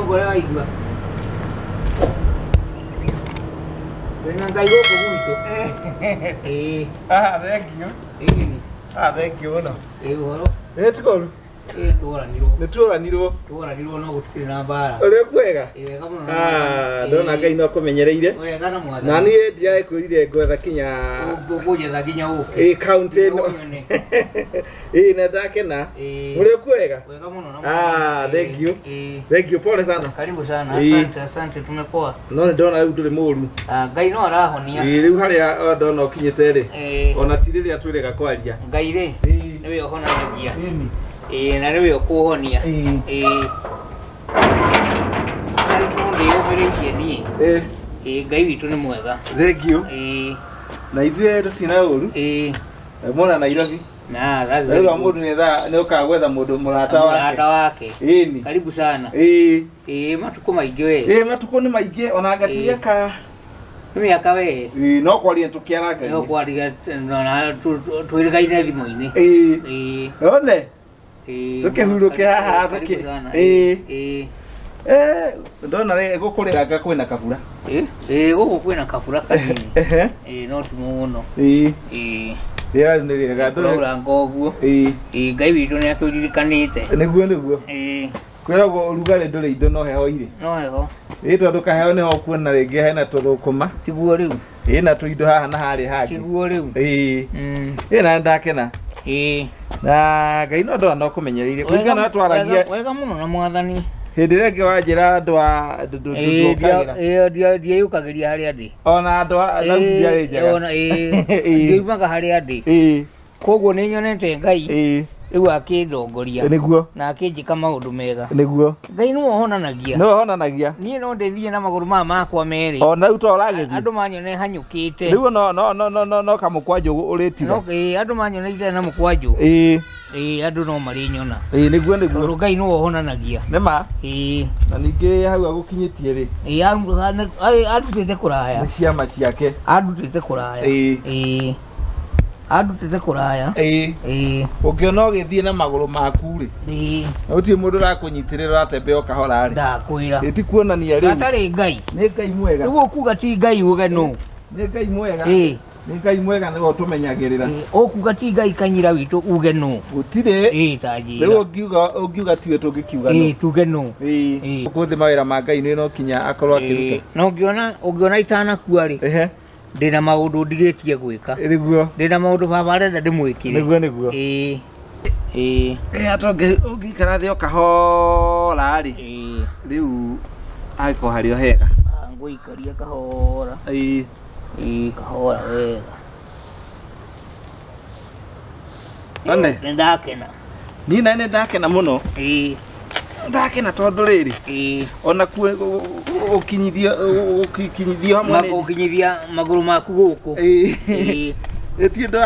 Mũnungo ũrĩa waigua. Wĩna Ngai gũkũ gwitũ. Ĩĩ, Ah, thank you. ĩĩ, Ah, thank you mũno. ĩĩ ũhoro. Ĩ tikoru. Ĩĩ tworanirwo. Nĩ tuoranirwo. Tworanirwo no gũtikĩrĩ na mbara. Ũrĩ kwega? Ĩĩ wega mũno. na Ah, Mwathani. ndona Ngai no akũmenyereire. Ĩĩ, Wega na mwathani. Na niĩ ndiakwĩrire ngwetha kinya Ũkũnjetha nginya ũke. ĩ kaunti ĩno. Ũnyone. Ĩ na ndakena. Ĩĩ. Ũrĩ kwega? Wega mũno na Ah, Mwathani. thank you. Ĩĩ. Thank you, pole sana. Karibu sana. Ĩĩ. Asante, asante tumepoa. No nĩ ndona rĩu ndũrĩ mũru. Ah, Ngai no arahonia. Ĩ rĩu harĩa ndona ũkinyĩte rĩ. Ĩĩ. Ona ti rĩrĩa twĩrĩga kwaria. Ngai rĩ Ĩ. nĩwe ũhonanagia. Ĩni. Ĩĩ na nĩwe ũkũhonia. Ĩ. Ĩĩ. Ngai no ndĩyũmĩrĩirie niĩ. Ĩ. Ĩĩ Ngai witũ nĩ mwega. Thank you. Ĩĩ. Na ithuĩ tũtina ũru. Ĩĩ. Mona Nairobi. Na that's very Rĩu good. mũndũ nĩ nĩ ũkaga gwetha mũndũ mũrata wake. Mũrata wake. Ĩni. Karibu sana. Ĩĩ. Ĩĩ matukũ maingĩ we. Ĩĩ matukũ nĩ maingĩ ona ngatiria Ĩĩ. ka Nĩ mĩaka we. Ĩĩ, no kwaria No tũkĩarangagia. kwaria na twĩrĩgaine thimũ-inĩ. Ĩĩ. Ĩĩ. One. Ĩĩ. Tũkĩhurũke haha, Karibu sana. Ĩĩ. Ĩĩ. Eh, ndona rĩ gũkũrĩranga kwĩna kabura. Ĩĩ. Ĩĩ gũkũ kwĩna kabura kanini. Ehe. Ĩĩ no ti mũno. Ĩĩ. Ĩĩ. Rĩera nĩ rĩega. Ndũrĩ- Kũrauranga ũguo. Ĩĩ. Ĩĩ Ngai witũ nĩ atũririkanĩte. Nĩguo nĩguo. Ĩĩ. Kwĩragwo ũrugarĩ ndũrĩ indo no heho irĩ. No heho. Ĩĩ tondũ kaheho nĩho ũkuona rĩngĩ hena tũthũkũma. Tiguo rĩu. Ĩĩ na tũindo haha na harĩa hangĩ. Tiguo rĩu. Ĩĩ. Mm. Ĩĩ na ndakena. Ĩĩ. Na Ngai no ndona no kũmenyereire. Kũringana na twaragia Wega mũno na mwathani. hĩndĩ ĩrĩa ĩngĩ wanjĩra andũ a Ĩĩ ndũkagĩra. ndieyũkagĩria harĩa ndĩ. Ona andũ a thauti ndiarĩ njega. Ona ĩĩ. Ĩĩ. Ndiumaga harĩa ndĩ. Ĩĩ. Koguo nĩ nyonete Ngai Ĩĩ. rĩu akĩndongoria Nĩguo. na akĩnjĩka maũndũ mega. Nĩguo. Ngai nĩwe ũhonanagia. Nĩwe honanagia. Niĩ no ndĩthiĩ na magũrũ maya makwa merĩ. Ona rĩu to ũragĩthiĩ. Andũ manyone hanyũkĩte. Rĩu no no no no no no kamũkwanjũ ũrĩtiga. No ĩĩ andũ manyone itarĩ na mũkwanjũ. Ĩĩ. Ĩĩ andũ no marĩnyona. Ĩĩ nĩguo nĩguo. Tondũ Ngai nĩwe ũhonanagia. Nĩ ma. Ĩĩ. Na ningĩ hau agũkinyĩtie rĩ. Ĩĩ andutĩte kũraya. Nĩ ciama ciake. Andutĩte kũraya. Ĩĩ. Ĩĩ. Andutĩte kũraya. Ĩĩ. Ĩĩ. Ũngĩona ũgĩthiĩ na magũrũ maku rĩ. Ĩĩ. Na gũtirĩ mũndũ ũrakũnyitĩrĩra ũratembea o kahora rĩ. Ndakwĩra. Ĩ ti kuonania rĩu. Hatarĩ Ngai. Nĩ Ngai mwega. Rĩu ũkuga ti Ngai uge nũ. Nĩ Ngai mwega. Ĩĩ. Nĩ Ngai mwega nĩwe ũtũmenyagĩrĩra. Ĩĩ, Ũkuga ti Ngai kanyira witũ uge nũ. Gũtirĩ. Ĩĩ ta njĩra. Rĩu ũngiuga ũngiuga tiwe tũngĩkiuga Ĩĩ nũ. tuge nũ. Ĩĩ. Ĩĩ. Gũkũ thĩ mawĩra ma Ngai nĩ no kinya akorwo akĩruta. Ĩĩ, Na ũngĩona ũngĩona itanakua rĩ Ehe. ndĩna maũndũ ndigĩtie gwĩka. Nĩguo. Ndĩna maũndũ baba arenda ndĩmwĩkĩre. Nĩguo nĩguo. Ĩĩ. Ĩĩ. Ĩ ata ũngĩikara thĩ o kahora rĩ. Ĩĩ. Rĩu angĩkorwo harĩ o hega. Ah, Ngũikaria kahora. Ĩĩ. Ĩĩ kahora wega. One. Nĩ ndakena. Niĩ na nĩ ndakena mũno. Ĩĩ. Ndakena tondũ rĩrĩ. Ĩĩ. Ona kuo gũkinyithio gũkinyithio hamwe nĩ Gũkinyithia magũrũ maku gũkũ. Ĩĩ. Ĩĩ. Ĩ ti ũndũ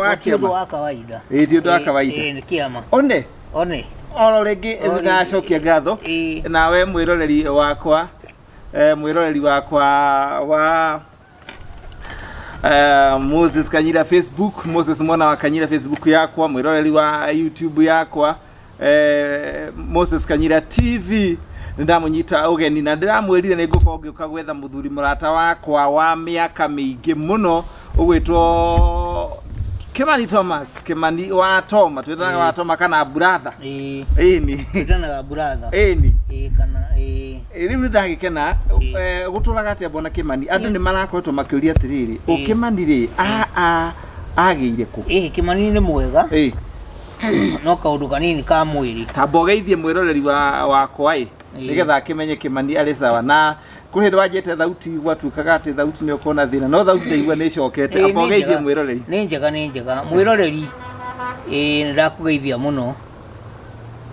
wa Ti ũndũ kĩama. wa kawaida. Ĩĩ ti ũndũ wa Ĩĩ, kawaida. Ĩĩ nĩ kĩama. One. One. Oro rĩngĩ O rĩngĩ. ndacokia ngatho. Ĩĩ. Nawe mwĩroreri wakwa mwĩroreri wakwa wa Moses Kanyira Facebook, Moses mwana wa Kanyira Facebook yakwa, mwĩroreri wa YouTube yakwa Moses Kanyira TV nĩndamũnyita ũgeni na ndĩramwĩrire nĩ ngũkorwo ngĩũka gwetha mũthuri mũrata wakwa wa mĩaka mĩingĩ mũno ũgwĩtwo Kimani Thomas, Kimani wa Toma, twĩtanaga wa Toma kana brother. Ĩĩ. Ĩni. Twĩtanaga brother. Ĩni. Ĩĩ kana ĩĩ. Ĩ, rĩu nĩ ndagĩkena Ĩĩ. gũtũraga atĩa bwana Kimani andũ nĩ marakoretwo makĩũria atĩrĩrĩ Ĩĩ. ũ Kimani rĩ agĩire kũ Ĩĩ Kimani nĩ mwega Ĩĩ, no kaũndũ kanini ka mwĩrĩ. tamba ũgeithie mwĩroreri wakwa ĩ Ĩĩ. nĩgetha akĩmenye Kimani arĩ sawa na kũrĩ hĩndĩ wanjĩte thauti gwatuĩkaga atĩ thauti nĩ ũkona thĩna no thauti ndaigua nĩ ĩcokete Ĩĩ, amba nĩ ũgeithie njega. mwĩroreri Nĩ njega nĩ njega mwĩroreri ĩĩ nĩ ndakũgeithia mũno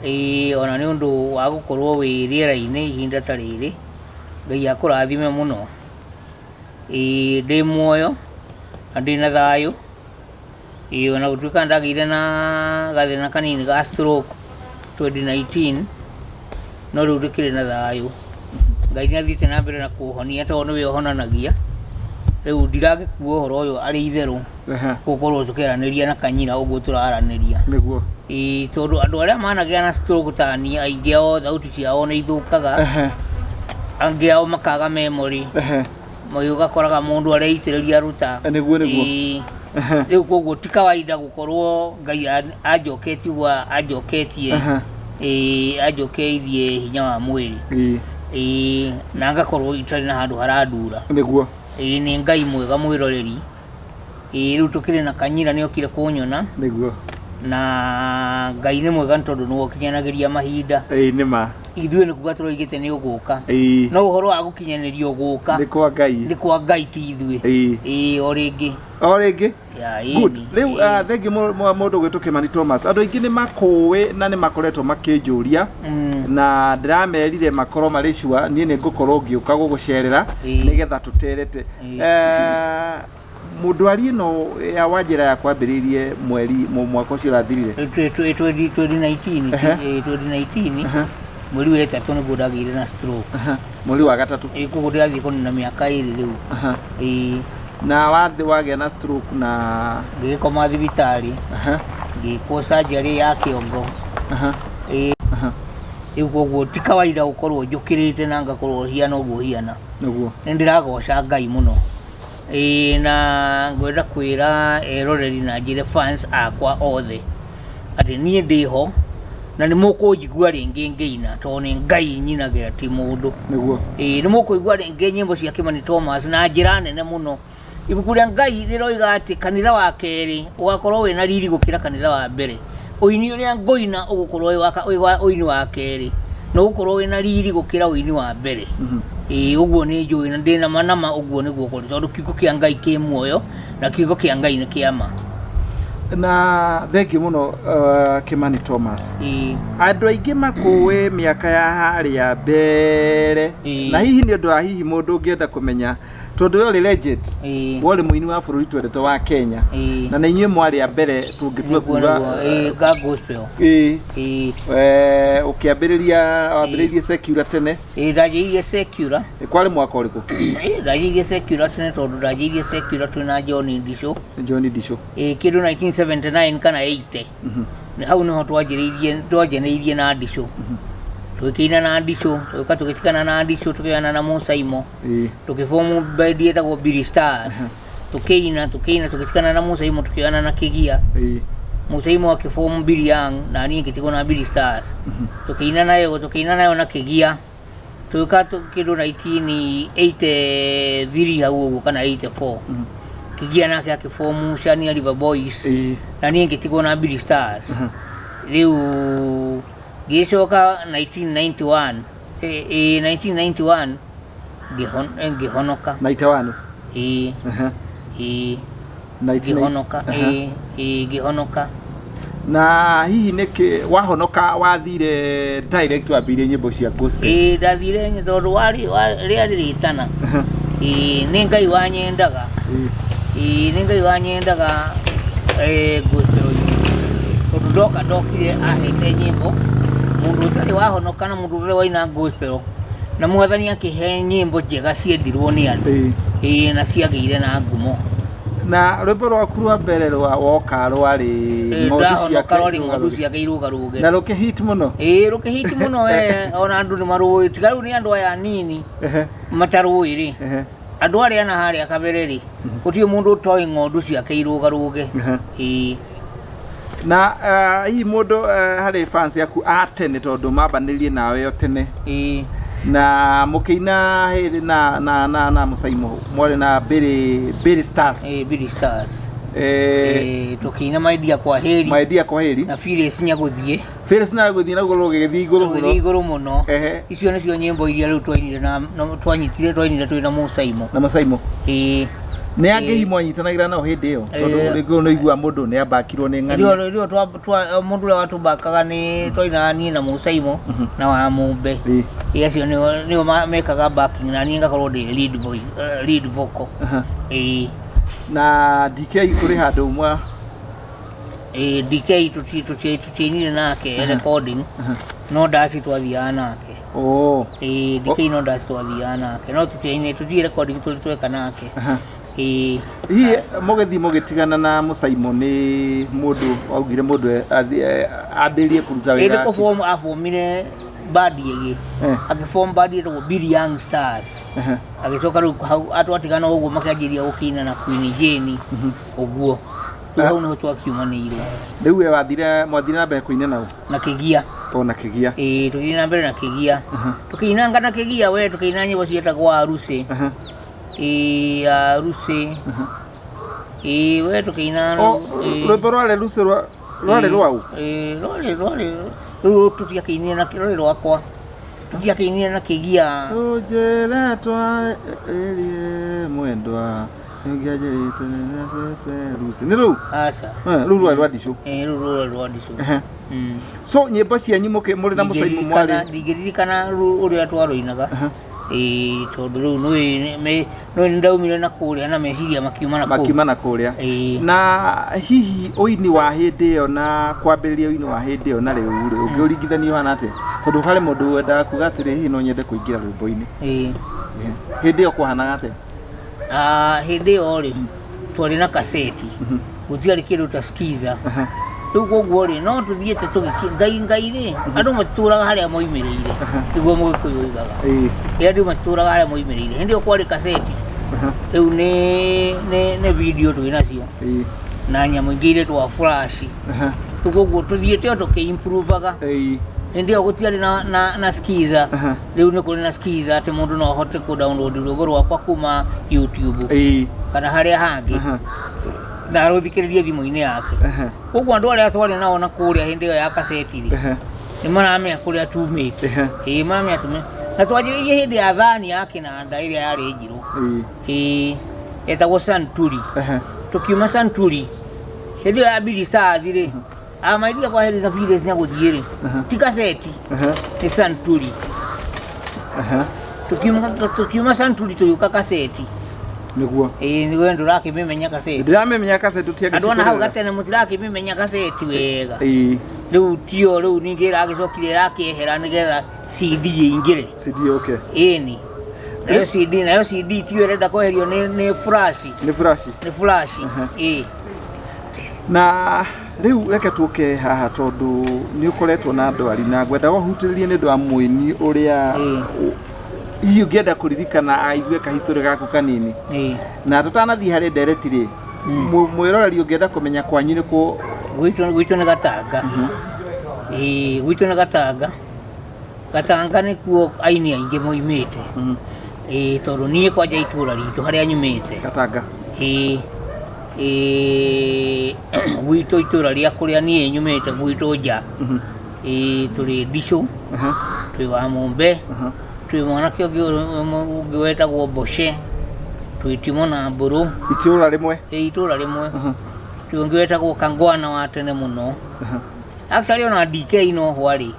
ĩĩ ona nĩ ũndũ wa gũkorwo wĩ rĩera-inĩ ihinda ta rĩrĩ Ngai akũrathime mũno ĩĩ ndĩ muoyo na ndĩna thayũ ĩĩ ona gũtuĩka ndagĩire na gathĩna kanini ga stroke 2019 no rĩu ndĩkĩrĩ na thayũ Ngai nĩ athiĩte na mbere na kũhonia tondũ nĩwe ũhonanagia Rĩu ndiragĩkua ũhoro ũyũ arĩ itherũ gũkorwo tũkĩaranĩria na Kanyira ũguo tũraranĩria. Nĩguo. Ĩĩ, tondũ andũ arĩa managĩa na stroke ta niĩ, aingĩ ao thauti ciao nĩ ithũkaga, angĩ ao makaga memory. Mũyũ ũgakoraga mũndũ areitĩrĩria ruta. Nĩguo nĩguo. Ĩĩ. Rĩu koguo ti kawaida gũkorwo Ngai anjoketie ũguo anjoketie. Ĩĩ, anjokeirie hinya wa mwĩrĩ. Ĩĩ, na ngakorwo itarĩ na handũ harandura. Nĩguo. Ĩĩ, nĩ Ngai mwega mwĩroreri. Ĩĩ, rĩu tũkĩrĩ na Kanyira nĩ okire kũnyona. Nĩguo. Na Ngai nĩ mwega nĩ tondũ nĩwe ũkinyanagĩria mahinda. Ĩĩ, nĩ ma. Ithuĩ nĩ kuga tũroigĩte nĩ ũgũka. Ĩĩ. No ũhoro wa gũkinyanĩrio gũka Nĩ kwa Ngai. Nĩ kwa Ngai, ti ithuĩ. Ĩĩ. Ĩĩ, o rĩngĩ. O rĩngĩ. Ya, ĩĩ Good. ni. Rĩu Ĩĩ. Thengiũ mũndũ ũgwĩtwo Kĩmani Thomas. Andũ aingĩ nĩ makũĩ na nĩ makoretwo makĩnjũria na ndĩramerire makorwo marĩ sure niĩ nĩ ngũkorwo ngĩũka gũgũcerera nĩgetha tũterete. Mũndwari ĩno ya Wanjĩra ya kwambĩrĩirie mweri mwaka ũcio ũrathirire. 2019. 2019, mweri wa ĩtatũ nĩguo ndagĩire na stroke. Mweri wa gatatũ. Ĩĩ, koguo ndĩrathiĩ kũnina mĩaka 2 rĩu. Ĩĩ. Na wathĩ wagĩa na stroke na Ngĩgĩkoma thibitarĩ, ngĩkwo surgery ya kĩongo. Ĩĩ. Rĩu koguo ti kawaida gũkorwo njũkĩrĩte na ngakorwo hiana ũguo hiana. Nĩ ndĩragoca Ngai mũno. Ĩĩ, na ngwenda kwĩra eroreri na njĩre fans akwa othe atĩ niĩ ndĩho na nĩ mũkũnjigua rĩngĩ ngĩina, tondũ nĩ Ngai nyinagĩra, ti mũndũ. Ĩĩ, nĩ mũkũigua rĩngĩ nyĩmbo cia Kĩmani Thomas na njĩra nene mũno. Ibuku rĩa Ngai rĩroiga atĩ kanitha wa kerĩ ũgakorwo wĩna riri gũkĩra kanitha wa mbere. Ũini ũrĩa ngũina ũgũkorwo wĩ wa ũini wa kerĩ na ũgũkorwo wĩna riri gũkĩra ũini wa mbere. Ĩĩ, ũguo nĩ njũĩ na ndĩna ma nama ũguo nĩguo kũrĩ, tondũ kiugo kĩa Ngai kĩ muoyo na kiugo kĩa Ngai nĩ kĩa ma. Na thengiũ mũno, Kĩmani Thomas. Andũ aingĩ makũĩ mĩaka ya harĩa mbere na hihi nĩ ũndũ wa hihi mũndũ ũngĩenda kũmenya, tondũ we ũrĩ legend, we ũrĩ mũini wa bũrũri twendete wa Kenya, na nĩ inyuĩ mwarĩ a mbere tũngĩtua Nĩguo. kuga. Nĩguo, ĩĩ, ga gospel. Ĩĩ. Ũkĩambĩrĩria, wambĩrĩirie secular tene? Ĩĩ, ndanjĩrĩirie secular. Kwarĩ mwaka ũrĩkũ? Ĩĩ, ndanjĩrĩirie secular tene, tondũ ndanjĩrĩirie secular twĩna John Ndicũ. John Ndicũ. Ĩĩ, kĩndũ 1979 kana 80. Nĩ hau nĩho twanjĩrĩirie, twanjanĩirie na Ndicũ, tũgĩkĩina na Ndicũ, tũgĩũka tũgĩtigana na Ndicũ, tũkĩgana na Mũcaimo, tũkĩbomu bendi ĩtagwo Billy Stars, tũkĩina, tũkĩina, tũgĩtigana na Mũcaimo, tũkĩgana na Kĩgia. Mũcaimo akĩbomu Billy Young na niĩ ngĩtigwo na Billy Stars, tũkĩina nayo, tũkĩina nayo na Kĩgia, tũgĩũka kĩndũ 1983 hau ũguo kana 84, Kĩgia nake akĩbomu Shania River Boys na niĩ ngĩtigwo na Billy Stars. Rĩu ngĩcoka 1991, 1991 ngĩhonoka. 91? Ĩĩ. Ĩĩ. 19 Ngĩhonoka. Ĩĩ, ĩĩ, ngĩhonoka. Na hihi nĩkĩ wahonoka wathire direct wambĩrĩirie nyĩmbo cia gospel? Ĩĩ, ndathire tondũ warĩ rĩarĩ rĩtana. Ĩĩ, nĩ Ngai wanyendaga. Ĩĩ, nĩ Ngai wanyendaga gospel-inĩ, tondũ ndoka ndokire ahete nyĩmbo mũndũ ũtarĩ wahonoka na mũndũ ũtarĩ waina gospel, na Mwathani akĩhe nyĩmbo njega ciendirwo nĩ andũ. Ĩĩ, na ciagĩire na ngumo. Na rwĩmbo rwaku rwa mbere rwa woka rwarĩ Ng'ondu ndahonoka Ciake rwarĩ Ng'ondu Irũgarũge. Ciake Irũgarũge. Na rũkĩhit mũno. Ĩĩ, rũkĩhiti mũno we, ona andũ nĩ marũĩ, tiga rĩu nĩ andũ aya anini matarũĩ rĩ. Andũ arĩa na harĩa kabere rĩ, gũtirĩ mũndũ ũtoĩ Ng'ondu Ciake Irũgarũge. Ĩĩ. Na hihi mũndũ harĩ fans yaku a tene, tondũ mambanĩrie nawe o tene, na mũkĩina hĩndĩ na Mũcaimo mwarĩ na Billy Stars. Ĩĩ, Billy Stars. Ĩĩ, tũkĩina Maidia kwa Heri. Maidia kwa Heri. Na Phyllis Nyagũthiĩ. Phyllis Nyagũthiĩ naguo rũgĩgĩthiĩ igũrũ mũno. Rũgĩthiĩ igũrũ mũno. Icio nĩcio nyĩmbo iria rĩu twainire na twanyitire, twainire twĩ na Mũcaimo. Na Mũcaimo. Ĩĩ. Nĩ angĩ hihi mwanyitanagĩra nao hĩndĩ ĩyo? Tondũ rĩngĩ nĩ ũiguaga mũndũ nĩ ambakirwo nĩ ng'ania. Rĩo mũndũ ũrĩa watũmbakaga nĩ twainaga niĩ na Mũcaimo na wa Mũmbe. Ĩĩ, acio nĩo mekaga backing na niĩ ngakorwo ndĩ lead voice, lead vocal. Ĩĩ. Na DK kũrĩ handũ mwa Ĩĩ, DK tũtiainire nake recording, no ndaci twathiaga nake. Ĩĩ, DK no ndaci twathiaga nake, no tũtiainire, tũtirĩ recording tũrĩ tweka nake. Ĩĩ. Hihi mũgĩthiĩ mũgĩtigana na mũcaimo nĩ mũndũ waugire mũndũ ambĩrĩrie kũruta Ĩndĩ wĩra? kũbom abomire bandi ĩngĩ. Agĩbom bandi ĩtagwo Billy Young Stars. Agĩcoka rĩu hau atwatigana ũguo makĩanjĩrĩria gũkĩina na Queen Jane ũguo. Rĩu hau nĩho twakiumanĩire. Rĩu we wathire mwathire na mbere kũina nao? Na Kĩgia. O na Kĩgia. Ĩĩ, tũgĩthiĩ na mbere na Kĩgia. Tũkĩinanga na Kĩgia we tũkĩina nyĩmbo cietagwo Arusi. Ĩĩ, Arusi. Ĩĩ, we tũkĩina. O rwĩmbo rwarĩ Lucy rwarĩ rwau? Ĩĩ, rwarĩ rĩu tũtiakĩinire na rwarĩ rwakwa. Tũtiakĩinire na Kĩgia. Tũnjĩre twarĩrie mwendwa nĩũngĩanjĩrĩte Lucy. Nĩ rũu? Aca. Rũu rwarĩ rwa Ndicũ. Ĩĩ, rũu rwarĩ rwa Ndicũ. So nyĩmbo cianyu mũrĩ na mũcaimu mwarĩ? Ndingĩririkana ũrĩa twarũinaga. Ĩĩ, tondũ rĩu nĩũĩ nĩũĩ nĩndaumire na kũrĩa na meciria makiuma na kũu. Makiuma na kũrĩa. Ĩĩ. Na hihi ũini wa hĩndĩ ĩyo na kwambĩrĩria ũini wa hĩndĩ ĩyo na rĩu rĩ, ũngĩũringithania ũhana atĩa? Tondũ harĩ mũndũ wendaga kuga atĩrĩ, hihi no nyende kũingĩra rwĩmbo-inĩ. Ĩĩ. Hĩndĩ ĩyo kwahanaga atĩa? Ah, hĩndĩ ĩyo rĩ twarĩ na kaseti, gũtiarĩ kĩndũ ta skiza. Rĩu koguo rĩ no tũthiĩte tũgĩki ngai ngai rĩ andũ matũraga harĩa moimĩrĩire, nĩguo mũgĩkũyũ oigaga. Ĩ andũ matũraga harĩa moimĩrĩire. Hĩndĩ ĩyo kwarĩ kaseti, rĩu nĩ video twĩ nacio na nyamũ ingĩ iretwo flash. Rĩu koguo tũthiĩte o tũkĩ-improvaga. Hĩndĩ ĩyo gũtiarĩ na skiza. Rĩu nĩ kũrĩ na skiza atĩ mũndũ no ahote kũ download rwĩmbo rwakwa kuma YouTube kana harĩa hangĩ na arũthikĩrĩrie thimũ-inĩ yake. Koguo andũ arĩa twarĩ nao na kũrĩa hĩndĩ ĩyo ya kaseti rĩ, nĩ maramenya kũrĩa tumĩte. Ĩĩ, maramenya tumĩte. Na twanjĩrĩirie hĩndĩ ya thani ya kĩnanda ĩrĩa yarĩ njirũ. Ĩĩ, yetagwo Santuri. Tũkiuma Santuri, hĩndĩ ĩyo ya Billy Stars rĩ, amairia kwa heri na Phyllis na gũthiĩ rĩ, ti kaseti, nĩ Santuri. Tũkiuma Santuri tũgĩũka kaseti. Nĩguo. Ĩĩ, nĩ we ndũrakĩmĩmenya kaseti. Ndĩramĩmenya kaseti. Andũ ana hau gatene mũtirakĩmĩmenya kaseti wega. Ĩĩ. Rĩu tio rĩu ningĩ ĩragĩcokire ĩrakĩehera nĩgetha CD ĩingĩre. CD, okay. Ĩni nayo CD, nayo CD tiyo ĩrenda kweherio nĩ flash. Nĩ flash. Nĩ flash, ĩĩ. Na rĩu reke tũke haha tondũ nĩ ũkoretwo na ndwari na ngwendaga ũhutĩrĩrie nĩ ũndũ wa mũini ũrĩa hihi ũngĩenda kũririkana aigue kahistory gaku kanini. Na tũtanathiĩ harĩ ndereti rĩ, mwĩroreri ũngĩenda kũmenya kwanyu nĩ kũ? Gwitũ nĩ Gatanga. Ĩĩ, gwitũ nĩ Gatanga. Gatanga nĩkuo aini aingĩ moimĩte. Ĩĩ, tondũ niĩ kwanja itũra ritũ harĩa nyumĩte. Gatanga. Ĩĩ. Ĩĩ, gwitũ itũra rĩa kũrĩa niĩ nyumĩte gwitũ nja. Ĩĩ, tũrĩ Ndicũ, twĩ wa Mũmbe, twĩ mwanake ũngĩ wetagwo Mboce, twĩ Timo na Mbũrũ. Itũra rĩmwe. Ĩĩ, itũra rĩmwe. Twĩ ũngĩ wetagwo Kangwana wa tene mũno. Actually ona DK no ho arĩ.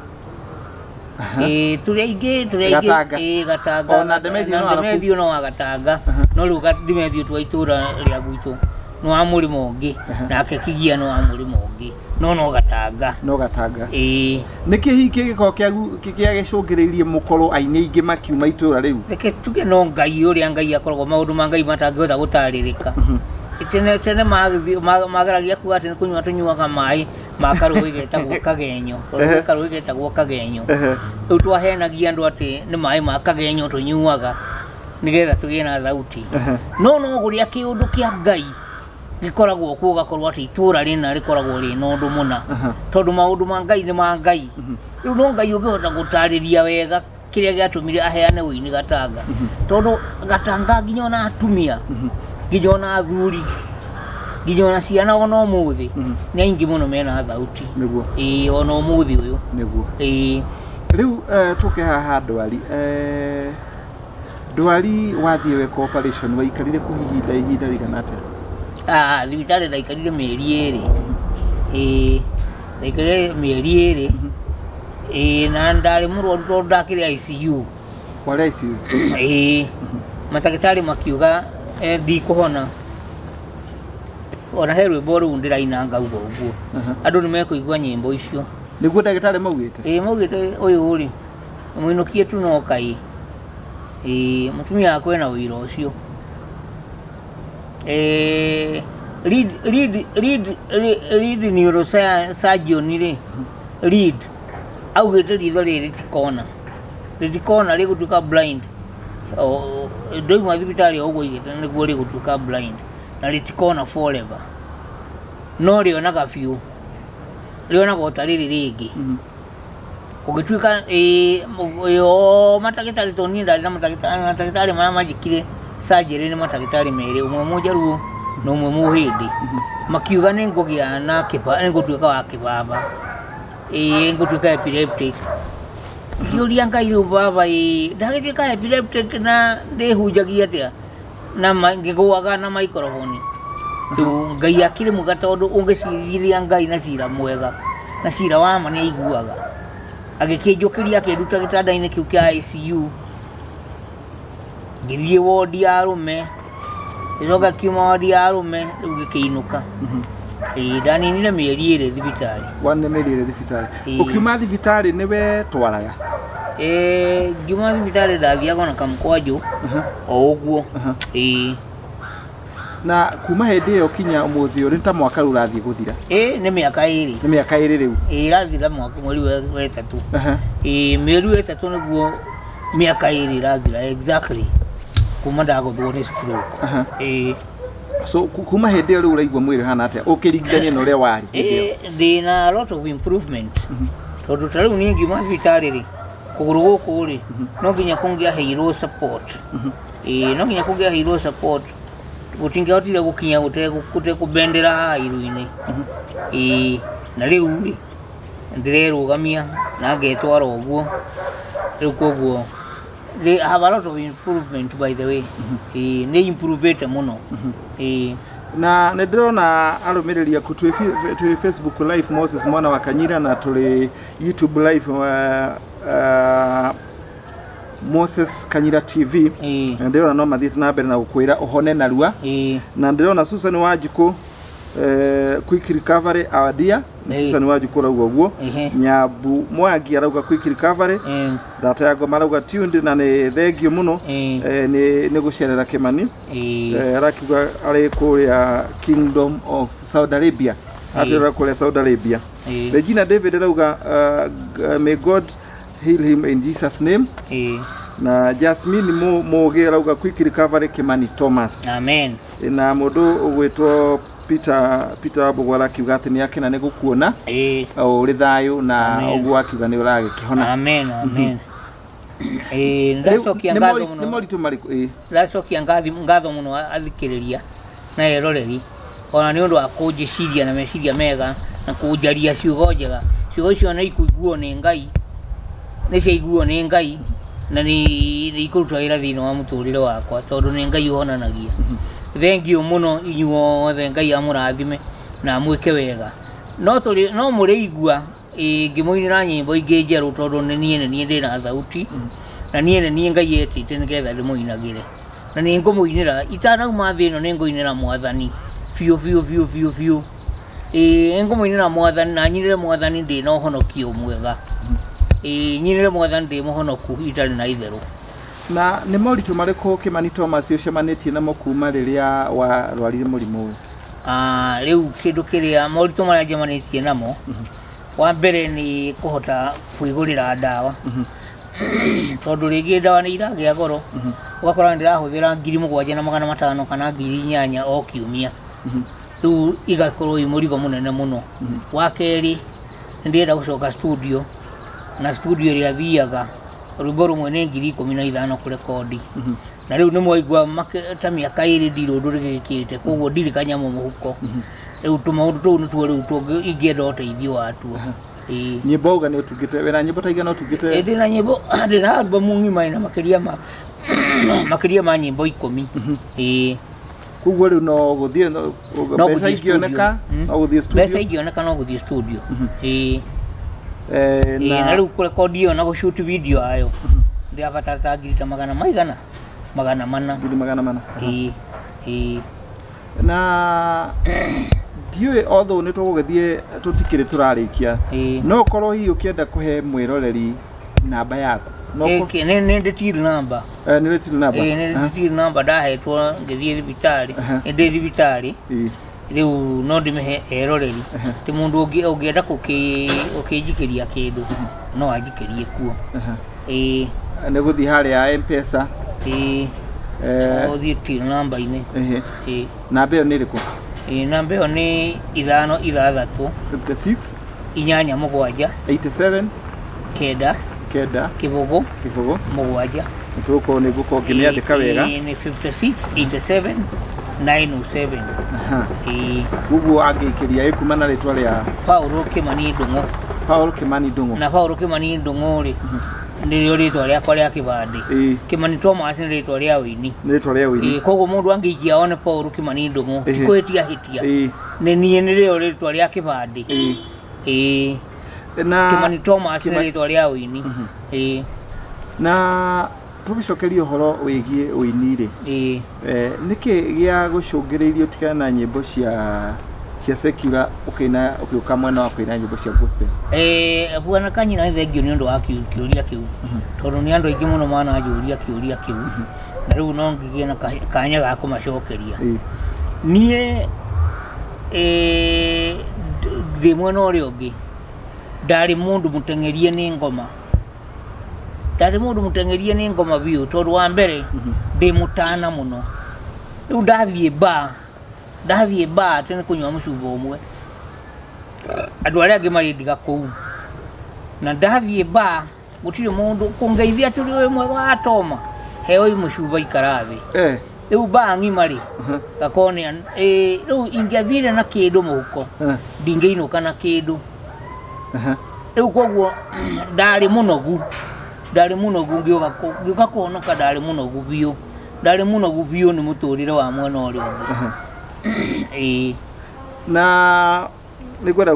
Ĩĩ, tũrĩ aingĩ, tũrĩ aingĩ. Gatanga. Ĩĩ, Gatanga. Ona Demetrio Na no araku. Demetrio no wa Gatanga. No rĩu Demetrio twa itũra rĩa gwitũ nĩ wa mũrĩmo ũngĩ, nake Kigia nĩ wa mũrĩmo ũngĩ, no no Gatanga. No Gatanga. Ĩĩ. Nĩkĩ hihi kĩngĩkorwo kĩagĩcũngĩrĩirie mũkorwo aini aingĩ makiuma itũra rĩu? Reke tuge no Ngai, ũrĩa Ngai akoragwo, maũndũ ma Ngai matangĩhota gũtarĩrĩka. Tene tene mageragia kuga atĩ nĩ kũnyua tũnyuaga maĩ ma karũĩ getagwo Kagenyo, karũĩ karũĩ getagwo Kagenyo. Rĩu twahenagia andũ atĩ nĩ maĩ ma Kagenyo tũnyuaga nĩgetha tũgĩe na thauti. No no kũrĩa kĩũndũ kĩa Ngai gĩkoragwo kuo, ũgakorwo atĩ itũra rĩna rĩkoragwo rĩna ũndũ mũna, tondũ maũndũ ma Ngai nĩ ma Ngai. Rĩu no Ngai ũngĩhota gũtarĩria wega kĩrĩa gĩatũmire aheane ũini Gatanga, tondũ Gatanga nginya ona atumia, nginya ona athuri, nginya ona ciana, ona ũmũthĩ nĩ aingĩ mũno mena thauti. Ĩĩ, ona ũmũthĩ ũyũ. Ĩĩ. Rĩu tũke haha ndwari, ndwari wathiĩ weka operation waikarire kũ ihinda rĩigana atĩa? Ah, thibitarĩ ndaikarire mĩeri 2. Ĩĩ, ndaikarire mĩeri 2. Ĩĩ, na ndarĩ mũrwaru tondũ ndakĩrĩ ICU. Warĩ ICU? Ĩĩ, mandagĩtarĩ makiuga ndikũhona. Ona he rwĩmbo rũu ndĩraina ngauga ũguo, andũ nĩ mekũigua nyĩmbo icio. Nĩguo ndagĩtarĩ maugĩte? Ĩĩ, maugĩte ũyũ rĩ mũinũkie tu no kai. Ĩĩ, mũtumia wakwa ena ũira ũcio. Eh, lead lead lead lead neurosurgeon rĩ, lead augĩte ritho rĩrĩ rĩtikona, rĩtikona, rĩgũtuĩka blind. Ndoima thibitarĩ o ũguo aigĩte nĩguo rĩgũtuĩka blind na rĩtikona forever, no rĩonaga biũ, rĩonaga o ta rĩrĩ rĩngĩ. Gũgĩtuĩka ĩĩ o matagĩtarĩ, tondũ niĩ ndarĩ na matagĩtarĩ, matagĩtarĩ marĩa manjĩkire surgery nĩ matagĩtarĩ merĩ, ũmwe mũnjaruo na ũmwe mũhĩndĩ. Makiuga nĩ ngũgĩa na kĩba, nĩ ngũtuĩka wa kĩbaba, ĩĩ ngũtuĩka epileptic. Ngĩũria Ngai rĩu baba ĩĩ, ndagĩtuĩka epileptic na ndĩhunjagia atĩa na ngĩgũaga na microphone? Rĩu Ngai akĩrĩ mwega, tondũ ũngĩcirithia Ngai na cira mwega na cira wa ma nĩ aiguaga. Agĩkĩnjũkĩria, akĩnduta gĩtanda-inĩ kĩu kĩa ICU, ngĩthiĩ wondi ya arũme, ngĩcoka ngiuma wondi ya arũme, rĩu ngĩkĩinũka. Ĩĩ, ndaninire mĩeri 2 thibitarĩ. Wane mĩeri 2 thibitarĩ. Ĩĩ. Ũkiuma thibitarĩ nĩwe twaraga? Ĩĩ, ngiuma thibitarĩ ndathiaga na kamũkwanjũ o ũguo. Ĩĩ. Na kuma hĩndĩ ĩyo kinya ũmũthĩ ũyũ nĩ ta mwaka rĩu ũrathiĩ gũthira. Ĩĩ, nĩ mĩaka 2. Nĩ mĩaka 2 rĩu. Ĩĩ, ĩrathira mwaka mweri wa 3. Ĩĩ, mĩeri wa 3 nĩguo mĩaka 2 ĩrathira exactly kuma ndagũthwo nĩ stroke. Ĩĩ. So kuma hĩndĩ ĩyo rĩu ũraigua mwĩrĩ ũhana atĩa ũkĩringithania na ũrĩa warĩ hĩndĩ ĩyo? Ĩĩ, ndĩna a lot of improvement, tondũ ta rĩu niĩ ngiuma thibitarĩ rĩ, kũgũrũ gũkũ rĩ, no nginya kũngĩaheirwo support. Ĩĩ, no nginya kũngĩaheirwo support, gũtingĩahotire gũkinya gũtekũbendera haha iru-inĩ. Ĩĩ, na rĩu rĩ, ndĩrerũgamia na ngetwara ũguo, rĩu koguo they have a lot of improvement, by the way. Ĩĩ, nĩ improvete mũno. Ĩĩ. Na nĩ ndĩrona arũmĩrĩri aku twĩ Facebook live Moses Mwana wa Kanyira, na tũrĩ YouTube live Moses Kanyira TV. Na ndĩrona no mathiĩte na mbere na gũkwĩra ũhone narua. Na ndĩrona Susan Wanjikũ, quick recovery our dear. Nĩ Susan Wanjikũ arauga ũguo. Nyambu Mwangi arauga quick recovery. Ndata ya Ngoma arauga tuned na nĩ thengiũ mũno nĩ gũcerera Kĩmani. Arakiuga arĩ kũrĩa Kingdom of Saudi Arabia, atwĩra kũrĩa Saudi Arabia. Regina David arauga may God heal him in Jesus name. Na Jasmine Mũgĩ arauga quick recovery Kimani Thomas. Amen. Na mũndũ ũgwĩtwo Peter Wambũgũ arakiuga atĩ nĩ akena nĩ gũkuona ũrĩ thayũ na Amen. ũguo akiuga nĩ ũragĩkĩhona. Amen, amen. Ĩĩ, Rĩu, ndacokia nĩ ngatho nĩ mũno. moritũ marĩkũ? Ĩĩ. Ndacokia ngatho mũno athikĩrĩria na eroreri, ona nĩ ũndũ wa kũnjĩciria na meciria mega na kũnjaria ciugo njega. Ciugo icio nĩ ikũiguo nĩ Ngai, nĩ ciaiguo nĩ Ngai na nĩ ikũruta wĩra thĩinĩ wa mũtũrĩre wakwa, tondũ nĩ Ngai ũhonanagia. Thengiũ mũno inyuothe, Ngai amũrathime na amwĩke wega. No tũrĩ no mũrĩigua, ĩĩ, ngĩmũinĩra nyĩmbo ingĩ njerũ, tondũ nĩ niĩ ndĩna thauti na niĩ nĩ niĩ Ngai etĩte nĩgetha ndĩmũinagĩre, na nĩ ngũmũinĩra itanauma thĩ ĩno. Nĩ ngũinĩra Mwathani biũ biũ biũ biũ biũ. Ĩĩ, nĩ ngũmũinĩra Mwathani na nyinĩre Mwathani ndĩna ũhonokio mwega. Ĩĩ, nyinĩre Mwathani ndĩ mũhonoku, itarĩ na itherũ. Na nĩ moritũ marĩkũ Kĩmani Thomas ũcemanĩtie namo kuma rĩrĩa warwarire mũrimũ ũyũ? Ah, rĩu kĩndũ kĩrĩa moritũ marĩa njemanĩtie namo, wa mbere nĩ kũhota kwĩgũrĩra ndawa, tondũ rĩngĩ ndawa nĩ iragĩa goro, ũgakora ndĩrahũthĩra 7500 kana 8000 o kiumia, rĩu igakorwo i mũrigo mũnene mũno. Wa kerĩ, nĩ ndĩrenda gũcoka studio, na studio ĩrĩa thiaga, rwĩmbo rũmwe nĩ 15,000 kũrekondi, na rĩu nĩ mwaigua ta mĩaka 2 ndirĩ ũndũ rĩgĩkĩte, koguo ndirĩ kanyamũ mũhuko. Rĩu tũmaũndũ tũu nĩtuo rĩu ingĩenda ũteithio watuo. Ĩĩ. Nyĩmbo auga nĩ ũtungĩte wĩna nyĩmbo ta igana ũtungĩte? Ĩĩ, ndĩna nyĩmbo, ndĩna album ng'ima ĩna makĩria ma nyĩmbo 10. Ĩĩ. Koguo rĩu no gũthiĩ No mbeca gũthiĩ ingĩoneka studio. No gũthiĩ studio. Mbeca ingĩoneka no gũthiĩ studio. Ĩĩ. Ĩĩ, na na rĩu kũrekondi ĩyo na gũshoot video yayo ndĩrabatara ta ngiri ta magana maigana 400. 400,000. Ĩĩ. Na ndiũĩ, although nĩ tũgũgĩthiĩ, tũtikĩrĩ tũrarĩkia, no ũkorwo hihi ũkĩenda kũhe mwĩroreri namba yaku. No Ĩ, nĩ ndĩ till number. Nĩ rĩ till number? Ĩ, nĩ ndĩ till number ndahetwo ngĩthiĩ thibitarĩ. Nĩ ndĩ thibitarĩ. Rĩu no ndĩmĩhe eroreri. Atĩ mũndũ ũngĩ ũngĩenda gũkĩnjikĩria kĩndũ no anjikĩrie kuo. Ĩĩ. Nĩ gũthiĩ harĩa M-Pesa. Ĩĩ. Ũthiĩ till number-inĩ. Ĩĩ. Namba ĩyo nĩ ĩrĩkũ? Ĩĩ, namba ĩyo nĩ 5 6 56 8 7 87 9 9 0 0 7. Nĩtũgũkorwo nĩ ngũkorwo ngĩmĩandĩka wega. Ĩĩ, nĩ 56 87 907. Ĩĩ. Ũguo angĩikĩria ĩkuma na rĩtwa rĩa Paul Kimani Ndung'u. Paul Kimani Ndung'u. Na Paul Kimani Ndung'u rĩ, nĩrĩo rĩtwa rĩakwa rĩa kĩbandĩ. Kimani Thomas nĩ rĩtwa rĩa ũini. Nĩ rĩtwa rĩa ũini. Ĩĩ, koguo mũndũ angĩikia one Paul Kimani Ndung'u, ti kũhĩtia hĩtia. Nĩ niĩ nĩrĩo rĩtwa rĩa kĩbandĩ. Ĩĩ. Na Kimani Thomas nĩ Kimani- rĩtwa rĩa ũini. Ĩĩ. Na tũgĩcokeria ũhoro wĩgiĩ ũini rĩ, Ĩĩ. Nĩkĩ gĩa gũcũngĩrĩirie ũtigane na nyĩmbo cia secular ũkĩina ũgĩũka mwena wa kũina nyĩmbo cia gospel? Bwana Kanyira, nĩ thengiũ nĩ ũndũ wa kĩũria kĩu, tondũ nĩ andũ aingĩ mũno mananjũria kĩũria kĩu, na rĩu no ngĩgĩe na kanya ga kũmacokeria. Niĩ ndĩ mwena ũrĩa ũngĩ, ndarĩ mũndũ mũteng'erie nĩ ngoma. Ndarĩ mũndũ mũteng'erie nĩ ngoma biũ, tondũ wa mbere ndĩ mũtana mũno. Rĩu ndathiĩ bar, ndathiĩ bar atĩ nĩ kũnyua mũcuba ũmwe, andũ arĩa angĩ marĩndiga kũu. Na ndathiĩ bar, gũtirĩ mũndũ kũngeithia atĩ ũrĩ mwega wa Toma, heo mũcuba ikara thĩ. Rĩu bar ng'ima rĩ, gakorwo nĩ rĩu ingĩathire na kĩndũ mũhuko, ndingĩinũka na kĩndũ. Rĩu koguo ndarĩ mũnogu, ndarĩ mũnogu ngĩũka kũhonoka, ndarĩ mũnogu biũ, ndarĩ mũnogu biũ nĩ mũtũrĩre wa mwena ũrĩa ũngĩ. Ĩĩ. Na nĩngwenda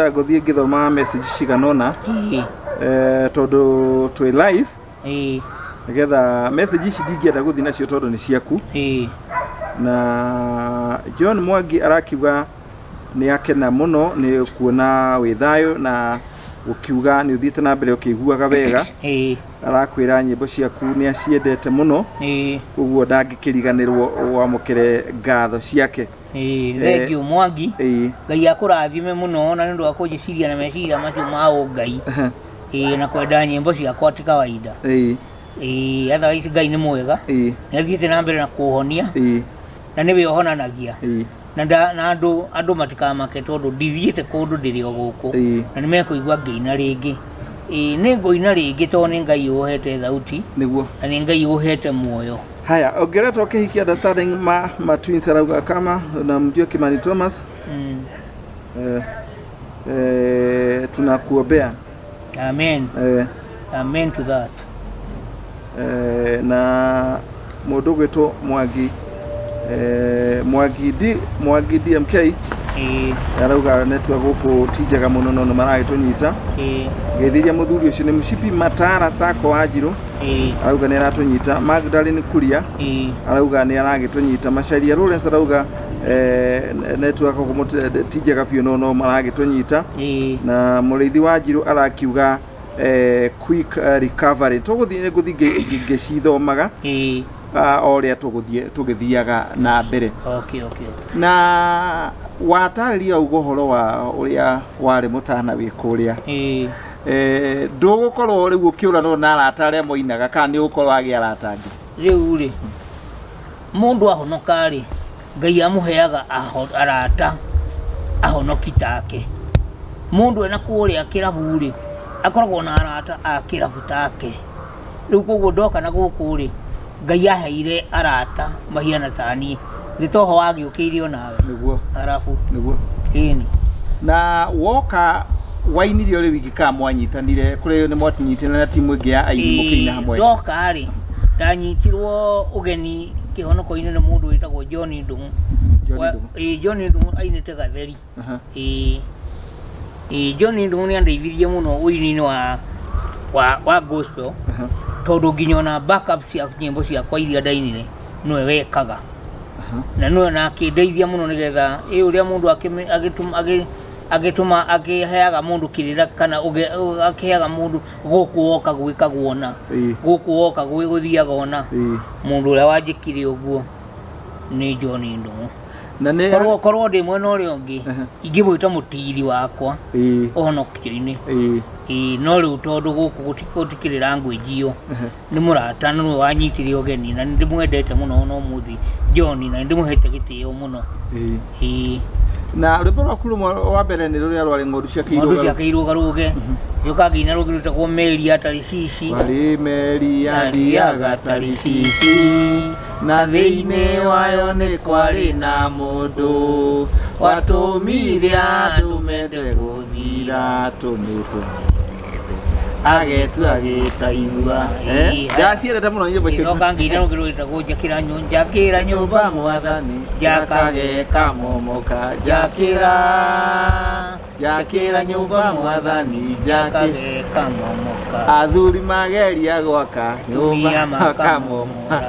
gũthiĩ ngĩthoma message cigana ũna, tondũ twĩ live, nĩgetha message ici ndingĩenda gũthiĩ nacio tondũ nĩ ciaku. Na John Mwangi arakiuga nĩ akena mũno nĩ kuona wĩ thayũ na gũkiuga nĩ ũthiĩte na mbere ũkĩiguaga wega. Arakwĩra nyĩmbo ciaku nĩ aciendete mũno, koguo ndangĩkĩriganĩrwo wamũkĩre ngatho ciake. Ĩĩ, thengiũ Mwangi. Ngai akũrathime mũno na nĩ ũndũ wa kũnjĩciria na meciria macio ma ũngai. Ĩĩ, na kwenda nyĩmbo ciakwa ti kawaida. Ĩĩ, otherwise Ngai nĩ mwega. Nĩ athiĩte na mbere na kũhonia. Na nĩwe ũhonanagia. Na andũ matikamake tondũ ndithiĩte kũndũ, ndĩrĩ o gũkũ. Na nĩ mekũigua ngĩina rĩngĩ. Ĩĩ, nĩ ngũina rĩngĩ tondũ nĩ Ngai ũhete thauti. Na nĩ Ngai ũhete muoyo. Haya, ongeretwo kĩhiki understanding ma twins arauga kama namjua Kimani Thomas. Tunakuombea. Amen. Amen to that. Na mũndũ ũgwĩtwo Mwangi, Mwangi D, Mwangi DMK, arauga network gũkũ ti njega mũno no nĩ maragĩtũnyita. Geithiria mũthuri ũcio nĩ Mshipi Matara Sako wa Njirũ. Arauga nĩ aratũnyita. Magdalene Kuria arauga nĩ aragĩtũnyita. Macharia Lawrence arauga network gũkũ ti njega biũ no maragĩtũnyita. Na mũrĩithi wa Njirũ arakiuga quick recovery. Tũgũthiĩ nĩ ngũthiĩ ngĩcithomaga o ũrĩa tũgũthiĩ tũgĩthiaga na mbere. Na watarĩria ũguo ũhoro wa ũrĩa warĩ mũtana wĩ kũrĩa, ndũgũkorwo rĩu ũkĩũranwo na arata arĩa moinaga kana nĩ ũgũkorwo wagĩa arata angĩ? Rĩu rĩ, mũndũ ahonoka rĩ, Ngai amũheaga arata ahonoki take. Mũndũ ena kũrĩa kĩrabu rĩ, akoragwo na arata a kĩrabu take. Rĩu koguo ndoka na gũkũ rĩ, Ngai aheire arata mahiana ta niĩ. Thĩ toho wagĩũkĩire onawe. Arabu. Ĩni. Na woka wainire ũrĩ wiki kana mwanyitanire kũrĩ nĩ mwanyitanire na timu ĩngĩ ya aini mũkĩina hamwe? Ndoka rĩ, ndanyitirwo ũgeni kĩhonoko-inĩ nĩ mũndũ wĩtagwo John Ndung'u. John Ndung'u. Ĩĩ, John Ndung'u ainĩte Gatheri. Ĩĩ. Ĩĩ, John Ndung'u nĩ andeithirie mũno ũini-inĩ wa gospel, tondũ nginya ona backup cia nyĩmbo ciakwa iria ndainire nĩwe wekaga. Na nĩwe na akĩndeithia mũno nĩgetha ũrĩa mũndũ Agĩtũma akĩheaga mũndũ kĩrĩra kana akĩheaga mũndũ gũkũ woka gwĩkagwo ũna, gũkũ woka gũthiaga ũna. Mũndũ ũrĩa wanjĩkire ũguo nĩ John Ndung'u. Na nĩ Korwo ndĩ mwena ũrĩa ũngĩ, ingĩmwĩta mũtiri wakwa ũhonokio-inĩ. Ĩĩ, no rĩu tondũ gũkũ gũtikĩrĩ language ĩyo, nĩ mũrata na nĩwe wanyitire ũgeni na nĩ ndĩmwendete mũno ona ũmũthĩ John, na nĩ ndĩmũhete gĩtĩo mũno. Ĩĩ. Na rwĩmbo rwaku rũmwe wa mbere nĩ rũrĩa rwarĩ ng'ondu cia Ng'ondu kĩirũgarũ. ciake irũgarũge, njoka ngĩina rũngĩ rwĩtagwo meri ya Tarishishi. Warĩ meri yathiaga Tarishishi, na thĩinĩ wayo nĩ kwarĩ na mũndũ watũmire andũ mende gũthira tũmĩtũ agetua gĩtaigua. Ndaciendete mũno nyĩmbo icio. Njoka ngĩina rũngĩ rwĩtagwo njakĩra njakĩra nyũmba mwathani, njakage njakage kamomoka, njakĩra njakĩra nyũmba mwathani, njakĩra njakage kamomoka, athuri mageria gwaka atumia nyũmba makamomora,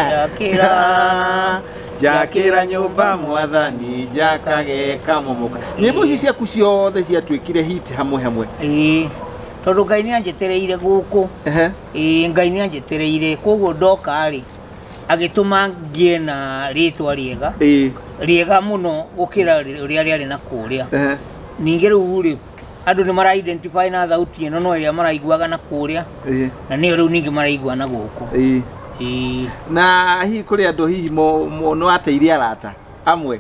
njakĩra njakĩra nyũmba mwathani, njakage kamomoka. Nyĩmbo ici ciaku ciothe ciatuĩkire hit hamwe hamwe. Ĩĩ, tondũ Ngai nĩ anjetereire gũkũ. Ĩĩ, Ngai nĩ anjetereire, koguo ndoka rĩ, agĩtũma ngĩe na rĩtwa rĩega, rĩega mũno gũkĩra ũrĩa rĩarĩ na kũrĩa. Ningĩ rĩu rĩ, andũ nĩ mara identify na thauti ĩno no ĩrĩa maraiguaga na kũrĩa, na nĩyo rĩu ningĩ maraigua na gũkũ. Ĩĩ. Na hihi kũrĩ andũ hihi nĩ wateire arata amwe?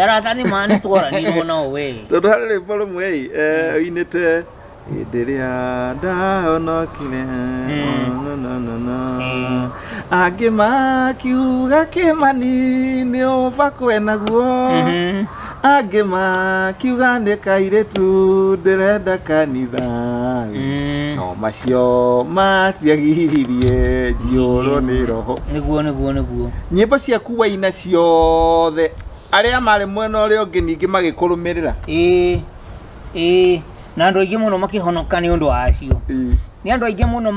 Arata nĩ ma nĩ twaranirwo nao we. Tondũ harĩ rwĩmbo rũmwe ĩ, ũinĩte hĩndĩ ĩrĩa ndahonokire, no, no, no, no. Angĩ makiuga kĩmani nĩ ũba kwenaguo, angĩ makiuga nĩ kairĩtu ndĩrenda kanitha, no macio matiagiririe njiyũrwo nĩ roho. Nĩguo, nĩguo, nĩguo. Nyĩmbo ciaku waina ciothe, arĩa marĩ mwena ũrĩa ũngĩ ningĩ magĩkũrũmĩrĩra. Ĩĩ, ĩĩ, na andũ aingĩ mũno makĩhonoka nĩ ũndũ wacio. Nĩ andũ aingĩ mũno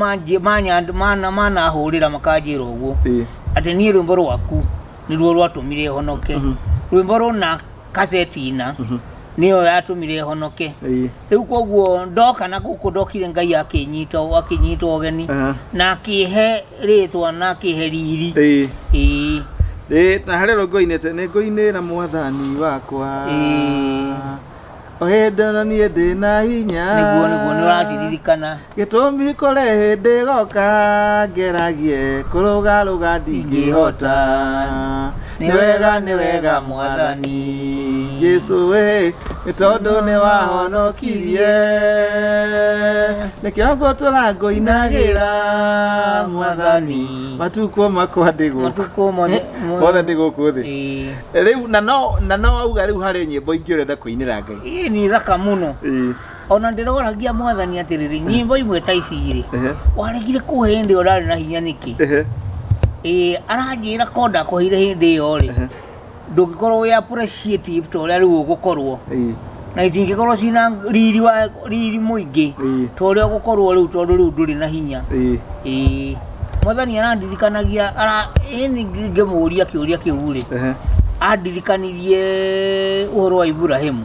manahũrĩra makanjĩra ũguo, atĩ niĩ rwĩmbo rwaku nĩruo rwatũmire honoke. Rwĩmbo rũna kaseti ina nĩyo yatũmire honoke. Rĩu koguo ndoka na gũkũ ndokire Ngai akĩnyita akĩnyita ũgeni na akĩhe rĩtwa na akĩhe riri. Ĩĩ. Ĩĩ, na harĩ rũngũ inĩte nĩ ngũinĩra mwathani wakwa, o hĩndĩ ona niĩ ndĩ na hinya. Nĩguo, nĩguo, nĩ ũrandirikana. Gĩtũmi kũrĩ hĩndĩ goka ngeragie kũrũgarũga ndingĩhota. Nĩ wega, nĩ wega mwathani Jesu ĩ, nĩ tondũ nĩ wahonokirie, nĩkĩo ngũtũra ngũinagĩra mwathani matukũ makwa ndĩ gũkũ. Matukũ mothe. Mothe ndĩ gũkũ thĩ. Ĩĩ. Rĩu na no auga rĩu harĩ nyĩmbo ingĩ ũrenda kũinĩra Ngai. Ĩĩ, nĩ thaka mũno. Ona ndĩroragia mwathani atĩrĩrĩ, nyĩmbo imwe ta ici rĩ, waregire kũhe hĩndĩ ĩyo ndarĩ na hinya nĩkĩ? Ĩĩ, aranjĩra ko ndakũheire hĩndĩ ĩyo rĩ, ndũngĩkorwo wĩ appreciative ta ũrĩa rĩu ũgũkorwo, na itingĩkorwo ciina riri wa riri mũingĩ ta ũrĩa ũgũkorwo rĩu, tondũ rĩu ndũrĩ na hinya. Ĩĩ, mwathani arandirikanagia ara ĩni ngĩmũria kĩũria kĩu rĩ, andirikanirie ũhoro wa Iburahĩmu.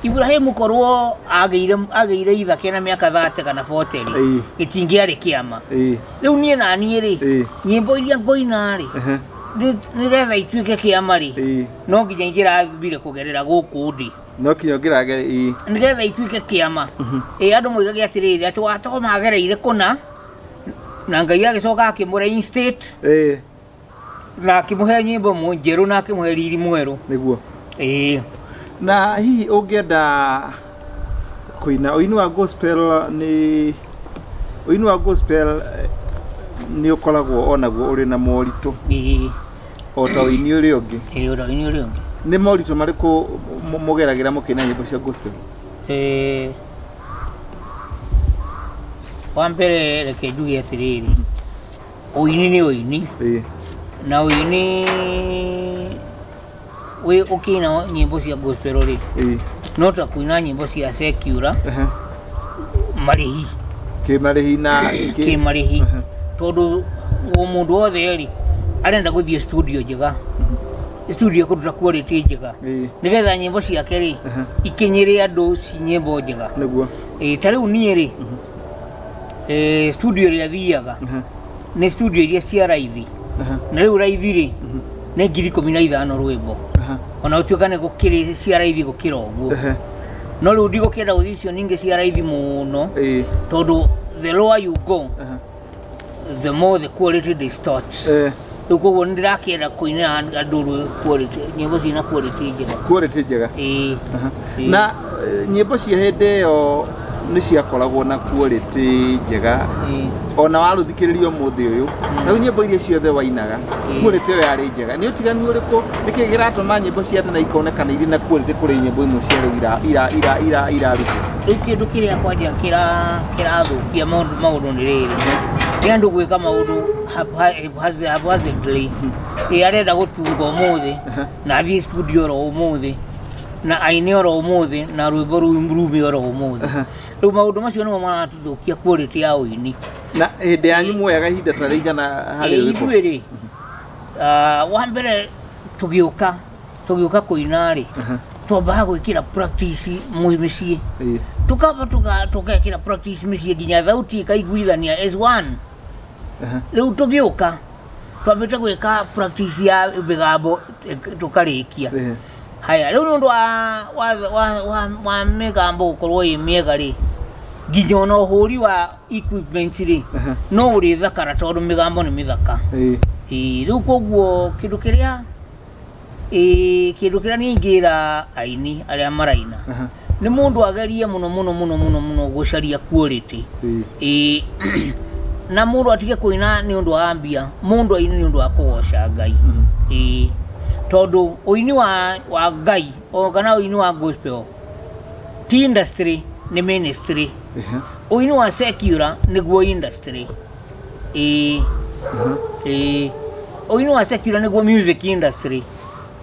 Iburahĩmu korwo agĩire ithake na mĩaka 30 kana 40 rĩ, gĩtingĩarĩ kĩama. Rĩu niĩ na niĩ rĩ, nyĩmbo iria ngũina rĩ, nĩgetha ituĩke kĩama rĩ, no nginya ingĩrathire kũgerera gũkũ ndĩ. No kinya ũngĩragere ĩĩ. Nĩgetha ituĩke kĩama. Ĩĩ, andũ moigage atĩrĩrĩ, atĩ watoma agereire kũna, na Ngai agĩcoka akĩmũ reinstate na akĩmũhe nyĩmbo njerũ na akĩmũhe riri mwerũ. Nĩguo. Ĩĩ. Na hihi ũngĩenda kũina ũini wa gospel, nĩ ũini wa gospel nĩ ũkoragwo onaguo ũrĩ na moritũ o ta ũini ũrĩa ũngĩ? Ĩĩ, ũrĩa ũini ũrĩa ũngĩ. Nĩ moritũ marĩkũ mũgeragĩra mũkĩina nyĩmbo cia gospel? Wa mbere reke njuge atĩrĩrĩ, ũini nĩ ũini, na ũini wĩ ũkĩina nyĩmbo cia gospel rĩ, no ta kũina nyĩmbo cia secular marĩhi. Kĩmarĩhi na Kĩmarĩhi, tondũ o mũndũ wothe rĩ arenda gũthiĩ studio njega. Studio ĩkũruta quality njega nĩgetha nyĩmbo ciake rĩ ikinyĩre andũ ci nyĩmbo njega. Nĩguo. Ĩĩ, ta rĩu niĩ rĩ, studio ĩrĩa thiaga nĩ studio iria cia raithi, na rĩu raithi rĩ nĩ 15,000 rwĩmbo, ona gũtuĩka nĩ gũkĩrĩ cia raithi gũkĩra ũguo, no rĩu ndigũkĩenda gũthiĩ icio ningĩ cia raithi mũno, tondũ the lower you go, the more the quality distorts. Rĩu koguo nĩ ndĩrakĩenda kũinĩra andũ quality, nyĩmbo ciĩna quality njega. Quality njega. Ĩĩ. Ĩĩ. Na nyĩmbo cia hĩndĩ ĩyo nĩ ciakoragwo na quality njega, ona warũthikĩrĩria ũmũthĩ ũyũ, rĩu nyĩmbo iria ciothe wainaga, quality ĩyo yarĩ njega. Nĩ ũtiganu ũrĩkũ, nĩkĩ kĩratũma nyĩmbo cia tene ikonekana irĩ na quality kũrĩ nyĩmbo imwe cia rĩu irarutwo? Rĩu kĩndũ kĩrĩa kwanja kĩrathũkia maũndũ nĩ rĩrĩ, nĩ andũ gwĩka maũndũ haphazardly. Ĩ, arenda gũtunga ũmũthĩ na athiĩ studio oro ũmũthĩ na aine oro ũmũthĩ na rwĩmbo rume oro ũmũthĩ. Rĩu maũndũ macio nĩmo maratũthũkia quality ya ũini. Na hĩndĩ yanyu muoyaga ihinda ta rĩigana harĩ Ĩ, rwĩmbo? Ithuĩ rĩ, wa mbere tũgĩũka kũina rĩ, twambaga gwĩkĩra practice mĩciĩ, tukamba tũgekĩra practice mĩciĩ nginya thauti ĩkaiguithania as one. Rĩu tũgĩũka twambĩte gwĩka practice ya mĩgambo, tũkarĩkia. Haya, rĩu nĩ ũndũ wa mĩgambo gũkorwo ĩ mĩega rĩ, nginya ona ũhũri wa equipment rĩ no ũrĩthakara tondũ mĩgambo nĩ mĩthaka. Ĩĩ, rĩu koguo kĩndũ kĩrĩa niĩ ingĩra aini arĩa maraina nĩ mũndũ agerie mũno mũno mũno mũno mũno gũcaria quality. Ĩĩ, na mũndũ atige kũina nĩ ũndũ wa mbia, mũndũ aine nĩ ũndũ wa kũgoca Ngai. Ĩĩ, tondũ ũini wa Ngai o kana ũini wa gospel ti industry, nĩ ministry. Ũini wa secular nĩguo industry. Ĩĩ, ũini wa secular nĩguo music industry,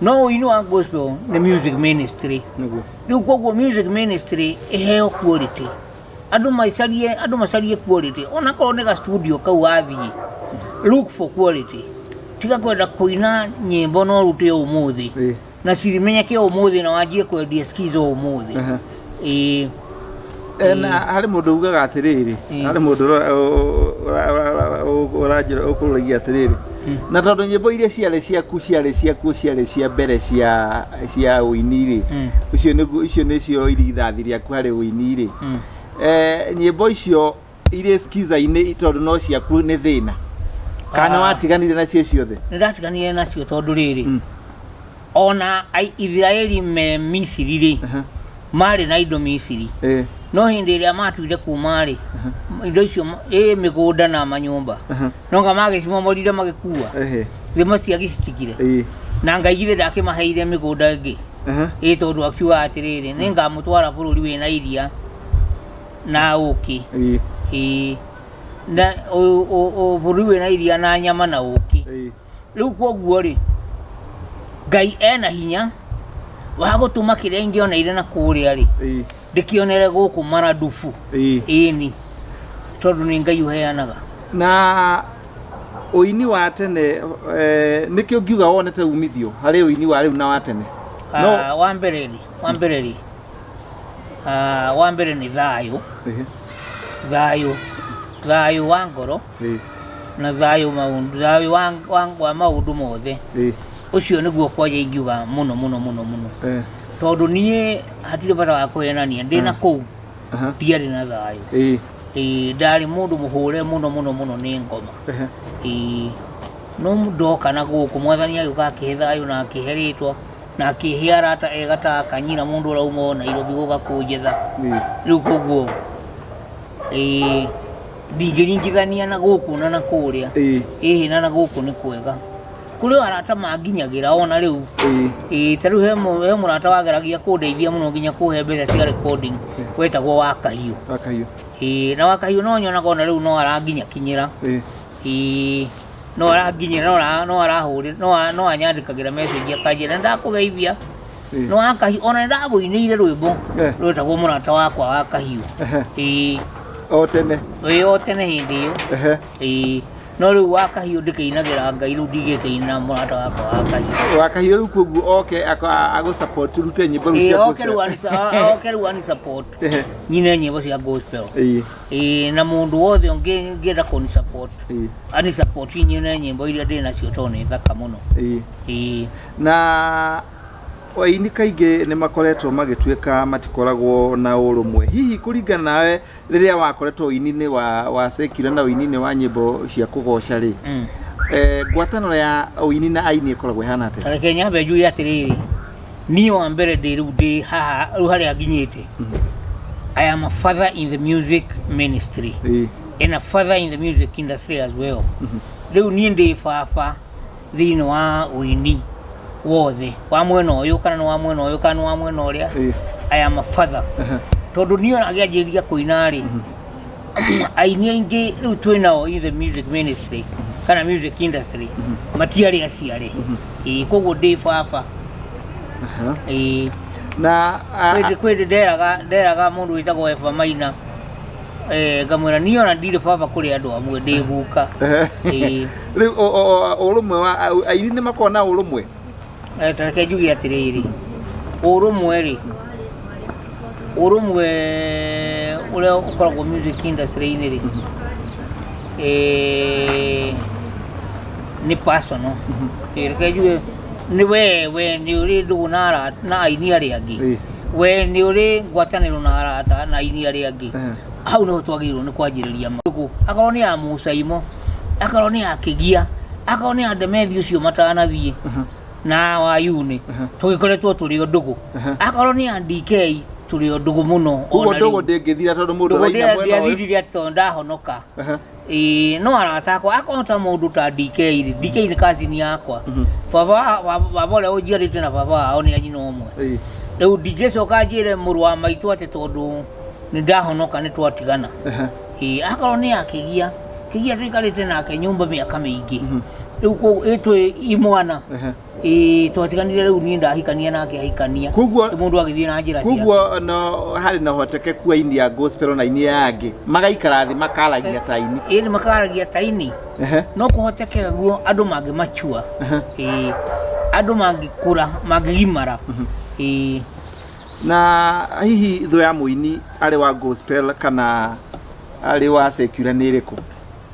no ũini wa gospel nĩ music ministry. Rĩu koguo music ministry ĩheo quality, andũ macarie quality, onakorwo nĩ ga studio kau wathiĩ, look for quality. Tiga kwenda kũina nyĩmbo no rute ũmũthĩ na cirimenyeke ũmũthĩ na wanjie kwendia skizo ũmũthĩ. Ĩĩ. Na harĩ mũndũ ugaga atĩrĩrĩ, harĩ mũndũ ũranjĩra ũkũragia atĩrĩrĩ, na tondũ nyĩmbo iria ciarĩ ciaku ciarĩ cia mbere cia ũini rĩ, ũcio nĩguo, icio nĩcio irigithathi rĩaku harĩ ũini rĩ, nyĩmbo icio irĩ skiza-inĩ tondũ no ciaku nĩ thĩna kana watiganire nacio ciothe? Nĩ ndatiganire nacio tondũ rĩrĩ, ona Isiraeli me Misiri rĩ, marĩ na indo Misiri, no hĩndĩ ĩrĩa matuire kuma rĩ, indo icio ĩ mĩgũnda na manyũmba no nga magĩcimomorire magĩkua thĩ matiagĩcitigire. Na Ngai githĩ ndakĩmaheire mĩgũnda ĩngĩ? Ĩ, tondũ akiuga atĩrĩrĩ, nĩ ngamũtwara bũrũri wĩna iria na ũkĩ. Ĩ, na bũrũri wĩna iria na nyama na ũkĩ. Rĩu koguo rĩ, Ngai ena hinya wa gũtũma kĩrĩa ingĩoneire na kũrĩa rĩ, ndĩkĩonere gũkũ maradufu. Ĩni, tondũ nĩ Ngai ũheanaga. Na ũini wa tene, nĩkĩ ũngiuga wonete umithio harĩ ũini wa rĩu na wa tene no? Ah, wa mbere rĩ, wa mbere nĩ thayũ, thayũ wa ngoro na thayũ wa maũndũ mothe. Ũcio nĩguo kwanja ingiuga mũno mũno mũno mũno, tondũ niĩ hatirĩ bata wa kũhenania, ndĩna kũu ndiarĩ na thayũ. Ĩĩ, ndarĩ mũndũ mũhũre mũno mũno mũno nĩ ngoma. Ĩĩ, no ndoka na gũkũ, Mwathani agĩũka akĩhe thayũ na akĩhe rĩtwa na akĩhe arata ega ta Kanyira, mũndũ ũrauma o Nairobi gũka kũnjetha. Rĩu koguo, ĩĩ, ndingĩringithania na gũkũ na na kũrĩa. Ĩhĩ, na na gũkũ nĩ kwega, kũrĩ o arata manginyagĩra ona rĩu. Ĩĩ, ta rĩu he mũrata wageragia kũndeithia mũno nginya kũhe mbeca cia recording, wetagwo wa Kahiũ. Wakahiũ. Ĩĩ, na wa Kahiũ no nyonaga ona rĩu no aranginyakinyĩra. Ĩĩ, no aranginyĩra, no arahũrĩ, no anyandĩkagĩra message akanjĩra ndakũgeithia. No wa Kahiũ ona nĩndamũinĩire rwĩmbo rwĩtagwo Mũrata Wakwa wa Kahiũ. Ĩĩ. O tene. Ĩĩ, o tene hĩndĩ ĩyo. Ĩĩ. No rĩu wa kahiũ ndĩkĩinagĩra Ngai, rĩu ndingĩkĩina mũrata wakwa wa kahiũ. Wa kahiũ rĩu koguo oke agũ support rute nyĩmbo rĩu Ĩĩ, cia oke rĩu gospel. oke rĩu ani support Ehe. nyine nyĩmbo cia gospel. Ĩĩ. Ĩĩ, na mũndũ wothe ũngĩ ũngĩenda kũni support, Ĩĩ. ani support nyine nyĩmbo iria ndĩ nacio tondũ nĩ thaka mũno. Ĩĩ. Ĩĩ. Na aini kaingĩ nĩ makoretwo magĩtuĩka matikoragwo na ũrũmwe. Hihi kũringana nawe rĩrĩa wakoretwo ũini-inĩ wa secular na ũini-inĩ wa nyĩmbo cia kũgoca rĩ, ngwatanĩro ya ũini na aini ĩkoragwo ĩhana atĩa? Ta reke nyambe njuge atĩrĩrĩ, niĩ wa mbere ndĩ rĩu ndĩ haha rĩu harĩa nginyĩte, I am a father in the music ministry and a father in the music industry as well. Rĩu niĩ ndĩ baba thĩinĩ wa ũini wothe wa mwena ũyũ kana nĩ wa mwena ũyũ kana nĩ wa mwena ũrĩa. I am a father tondũ niĩ ona ngĩanjĩrĩria kũina rĩ, aini aingĩ rĩu twĩ nao in the music ministry kana music industry matiarĩ aciare. Ĩĩ, koguo ndĩ baba. Ĩĩ. Na Kwĩ nderaga mũndũ wĩtagwo Eva Maina, ngamwĩra niĩ ona ndirĩ baba kũrĩ andũ amwe, ndĩ guka. Ĩĩ. Rĩu ũrũmwe wa aini nĩ makoragwo na ũrũmwe? Ta reke njuge atĩrĩrĩ, ũrũmwe rĩ, ũrũmwe ũrĩa ũkoragwo music industry-inĩ rĩ, nĩ personal. Reke njuge nĩ we nĩ ũrĩ ndũgũ na aini arĩa angĩ, we nĩ ũrĩ ngwatanĩro na arata na aini arĩa angĩ. Hau nĩho twagĩrĩirwo nĩ kwanjĩrĩria maũndũ. Akorwo nĩ ya Mũcaimo, akorwo nĩ ya Kĩgia, akorwo nĩ ya Ndemethi ũcio matanathiĩ na Wayuni, tũgĩkoretwo tũrĩ o ndũgũ. Akorwo nĩ ya DK, tũrĩ o ndũgũ mũno. Koguo Ona ndũgũ rĩu. ndĩngĩthira tondũ mũndũ Ndũgũ araina mwena ũyũ. ndĩathirire atĩ tondũ ndahonoka. Ĩĩ, no arata akwa akorwo ta mũndũ ta DK rĩ, DK nĩ cousin yakwa. Baba ũrĩa ũnjiarĩte na baba wao nĩ a nyina ũmwe. Rĩu ndingĩcoka njĩre mũrũ wa maitũ atĩ tondũ nĩ ndahonoka nĩ twatigana. Ĩĩ, akorwo nĩ ya Kĩgia, Kĩgia tũikarĩte nake nyũmba mĩaka mĩingĩ. Rĩu koguo ĩ twĩ imwana. Ĩĩ, twatiganire rĩu niĩ ndahikania nake ahikania. Koguo Rĩu mũndũ agĩthiĩ na njĩra ciake. Koguo no harĩ na ũhotekeku aini a gospel na aini aya angĩ magaikara thĩ makaragia ta aini. Ĩĩ, nĩ makaragia ta aini. No kũhoteke guo andũ mangĩmachua. Ĩĩ, andũ mangĩkũra, mangĩgimara. Ĩĩ. Na hihi thũ ya mũini arĩ wa gospel kana arĩ wa secular nĩ ĩrĩkũ?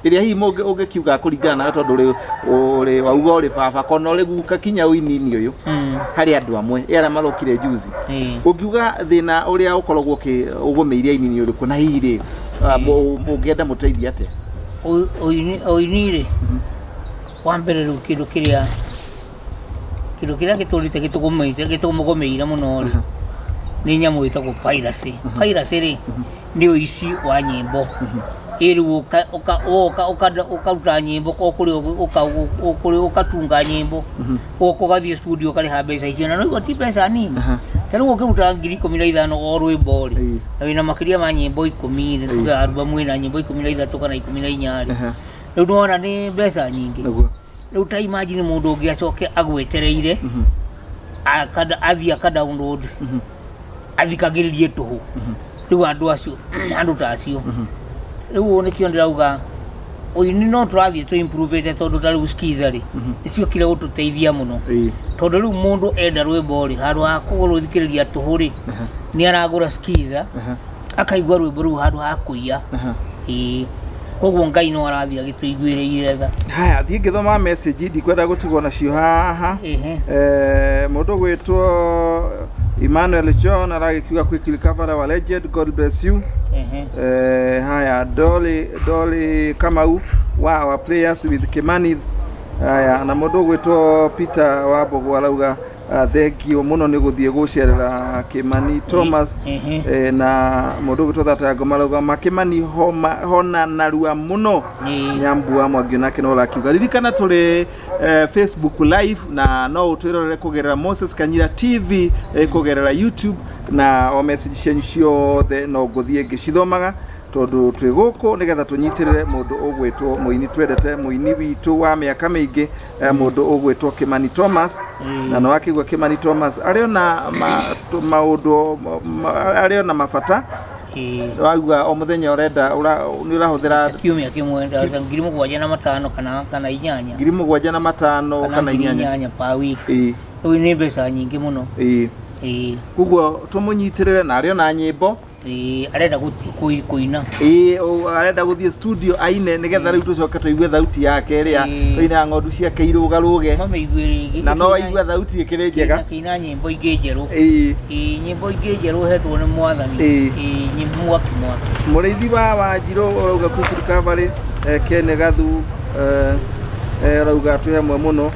Ĩrĩa hihi ũngĩkiuga kũringana nawe tondũ ũrĩ wauga ũrĩ baba kona ũrĩ guka kinya ũini-inĩ ũyũ harĩ andũ amwe arĩa marokire juzi. Ũngiuga thĩna ũrĩa ũkoragwo ũgũmĩire aini nĩ ũrĩkũ na hihi rĩ, ũngĩenda mũteithie atĩa? Ũini rĩ, wa mbere rĩu kĩndũ kĩrĩa gĩtũrĩte gĩtũgũmĩire mũno rĩ, nĩ nyamũ ĩtagwo piracy. Piracy rĩ, nĩ ũici wa nyĩmbo. Ĩ rĩu woka ũkaruta nyĩmbo o kũrĩa kũrĩa ũkatunga nyĩmbo, ũgoka ũgathiĩ studio ũkarĩha mbeca icio, na nĩũigua ti mbeca nini. Ta rĩu ũkĩruta 15,000 o rwĩmbo rĩ, na wĩna makĩria ma nyĩmbo 10 rĩ, tuge album ĩna nyĩmbo 13 kana 14 rĩ, rĩu nĩwona nĩ mbeca nyingĩ. Rĩu ta imagine mũndũ ũngĩ acoke agwetereire, athiĩ aka download, athikagĩrĩrie tũhũ. Rĩu andũ acio, andũ ta acio. Rĩu ũũ nĩkĩo ndĩrauga ũini no tũrathiĩ tũ improve ĩte tondũ ta rĩu Skiza rĩ, nĩciokire gũtũteithia mũno. Tondũ rĩu mũndũ enda rwĩmbo rĩ, handũ ha kũrũthikĩrĩria tũhũ rĩ, nĩ aragũra Skiza, akaigua rwĩmbo rũu handũ ha kũiya. Ĩĩ. Koguo Ngai no arathiĩ agĩtũiguĩrĩire tha. Haya, thiĩ ngĩthoma message ndikwenda gũtigwo nacio haha. Mũndũ gwĩtwo Emmanuel John aragĩkiuga quick recovery wa legend, God bless you. Haya, Dolly Kamau wa our prayers with Kimani. Haya, na mũndũ ũgwĩtwo Peter wa Mbogo arauga thengio mũno nĩ gũthiĩ gũcerera Kimani Thomas. Na mũndũ ũgwĩtwo Thata ya Ngoma arauga makĩmani hona narua mũno. Nyambua Mwangi nake no ũrakiuga ririkana tũrĩ Facebook live na no ũtwĩrorere kũgerera Moses Kanyira TV, kũgerera YouTube, na o message cianyu ciothe no ngũthiĩ ngĩcithomaga tondũ twĩ gũkũ nĩgetha tũnyitĩrĩre mũndũ ũgwĩtwo mũini twendete, mũini witũ wa mĩaka mĩingĩ, mũndũ ũgwĩtwo Kimani Thomas. Na nĩ wakĩigua Kimani Thomas arĩ ona maũndũ arĩ ona mabata. Ĩĩ. Wauga o mũthenya ũrenda nĩ ũrahũthĩra Kiumia kĩmwe 7,500 kana 8. 7,500 kana kana ngiri 8. 8 per week. Ĩĩ. Rĩu nĩ mbeca nyingĩ mũno. Ĩĩ. Ĩĩ. Koguo tũmũnyitĩrĩre na arĩ ona nyĩmbo. Ĩĩ, arenda kũina. Ĩĩ, arenda gũthiĩ studio aine nĩgetha rĩu tũcoke tũigue thauti yake ĩrĩa tũinaga ng'ondu ciake irũgarũge. Mamĩigue rĩngĩ. Na no waigua thauti ĩkĩrĩ njega. Kĩina nyĩmbo ingĩ njerũ. Ĩĩ. Ĩĩ, nyĩmbo ingĩ njerũ hetwo nĩ Mwathani. Ĩĩ. Ĩĩ, nyĩmbo mwaki mwaki. Mũrĩithi wa Wanjirũ ũrauga quick recovery, Ken Gathu, ũrauga twĩ hamwe mũno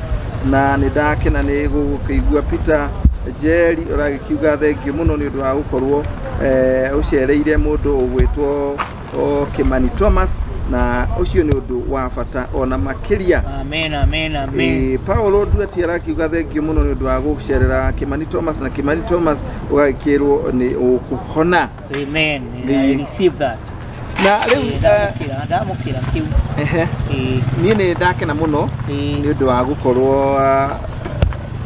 na nĩ ndakena nĩ gũgũkĩigua. Peter Njeri ũragĩkiuga thengiũ mũno nĩ ũndũ wa gũkorwo ũcereire mũndũ ũgwĩtwo Kĩmani Thomas, na ũcio nĩ ũndũ wa bata ona makĩria. Amen, amen, amen. Paulo Nduati arakiuga thengiũ mũno nĩ ũndũ wa gũcerera Kĩmani Thomas, na Kĩmani Thomas ũgagĩkĩrwo nĩ ũkũhona. Amen. I receive that. Na rĩu Ndamũkĩra kĩu. Niĩ nĩ ndakena mũno nĩ ũndũ wa gũkorwo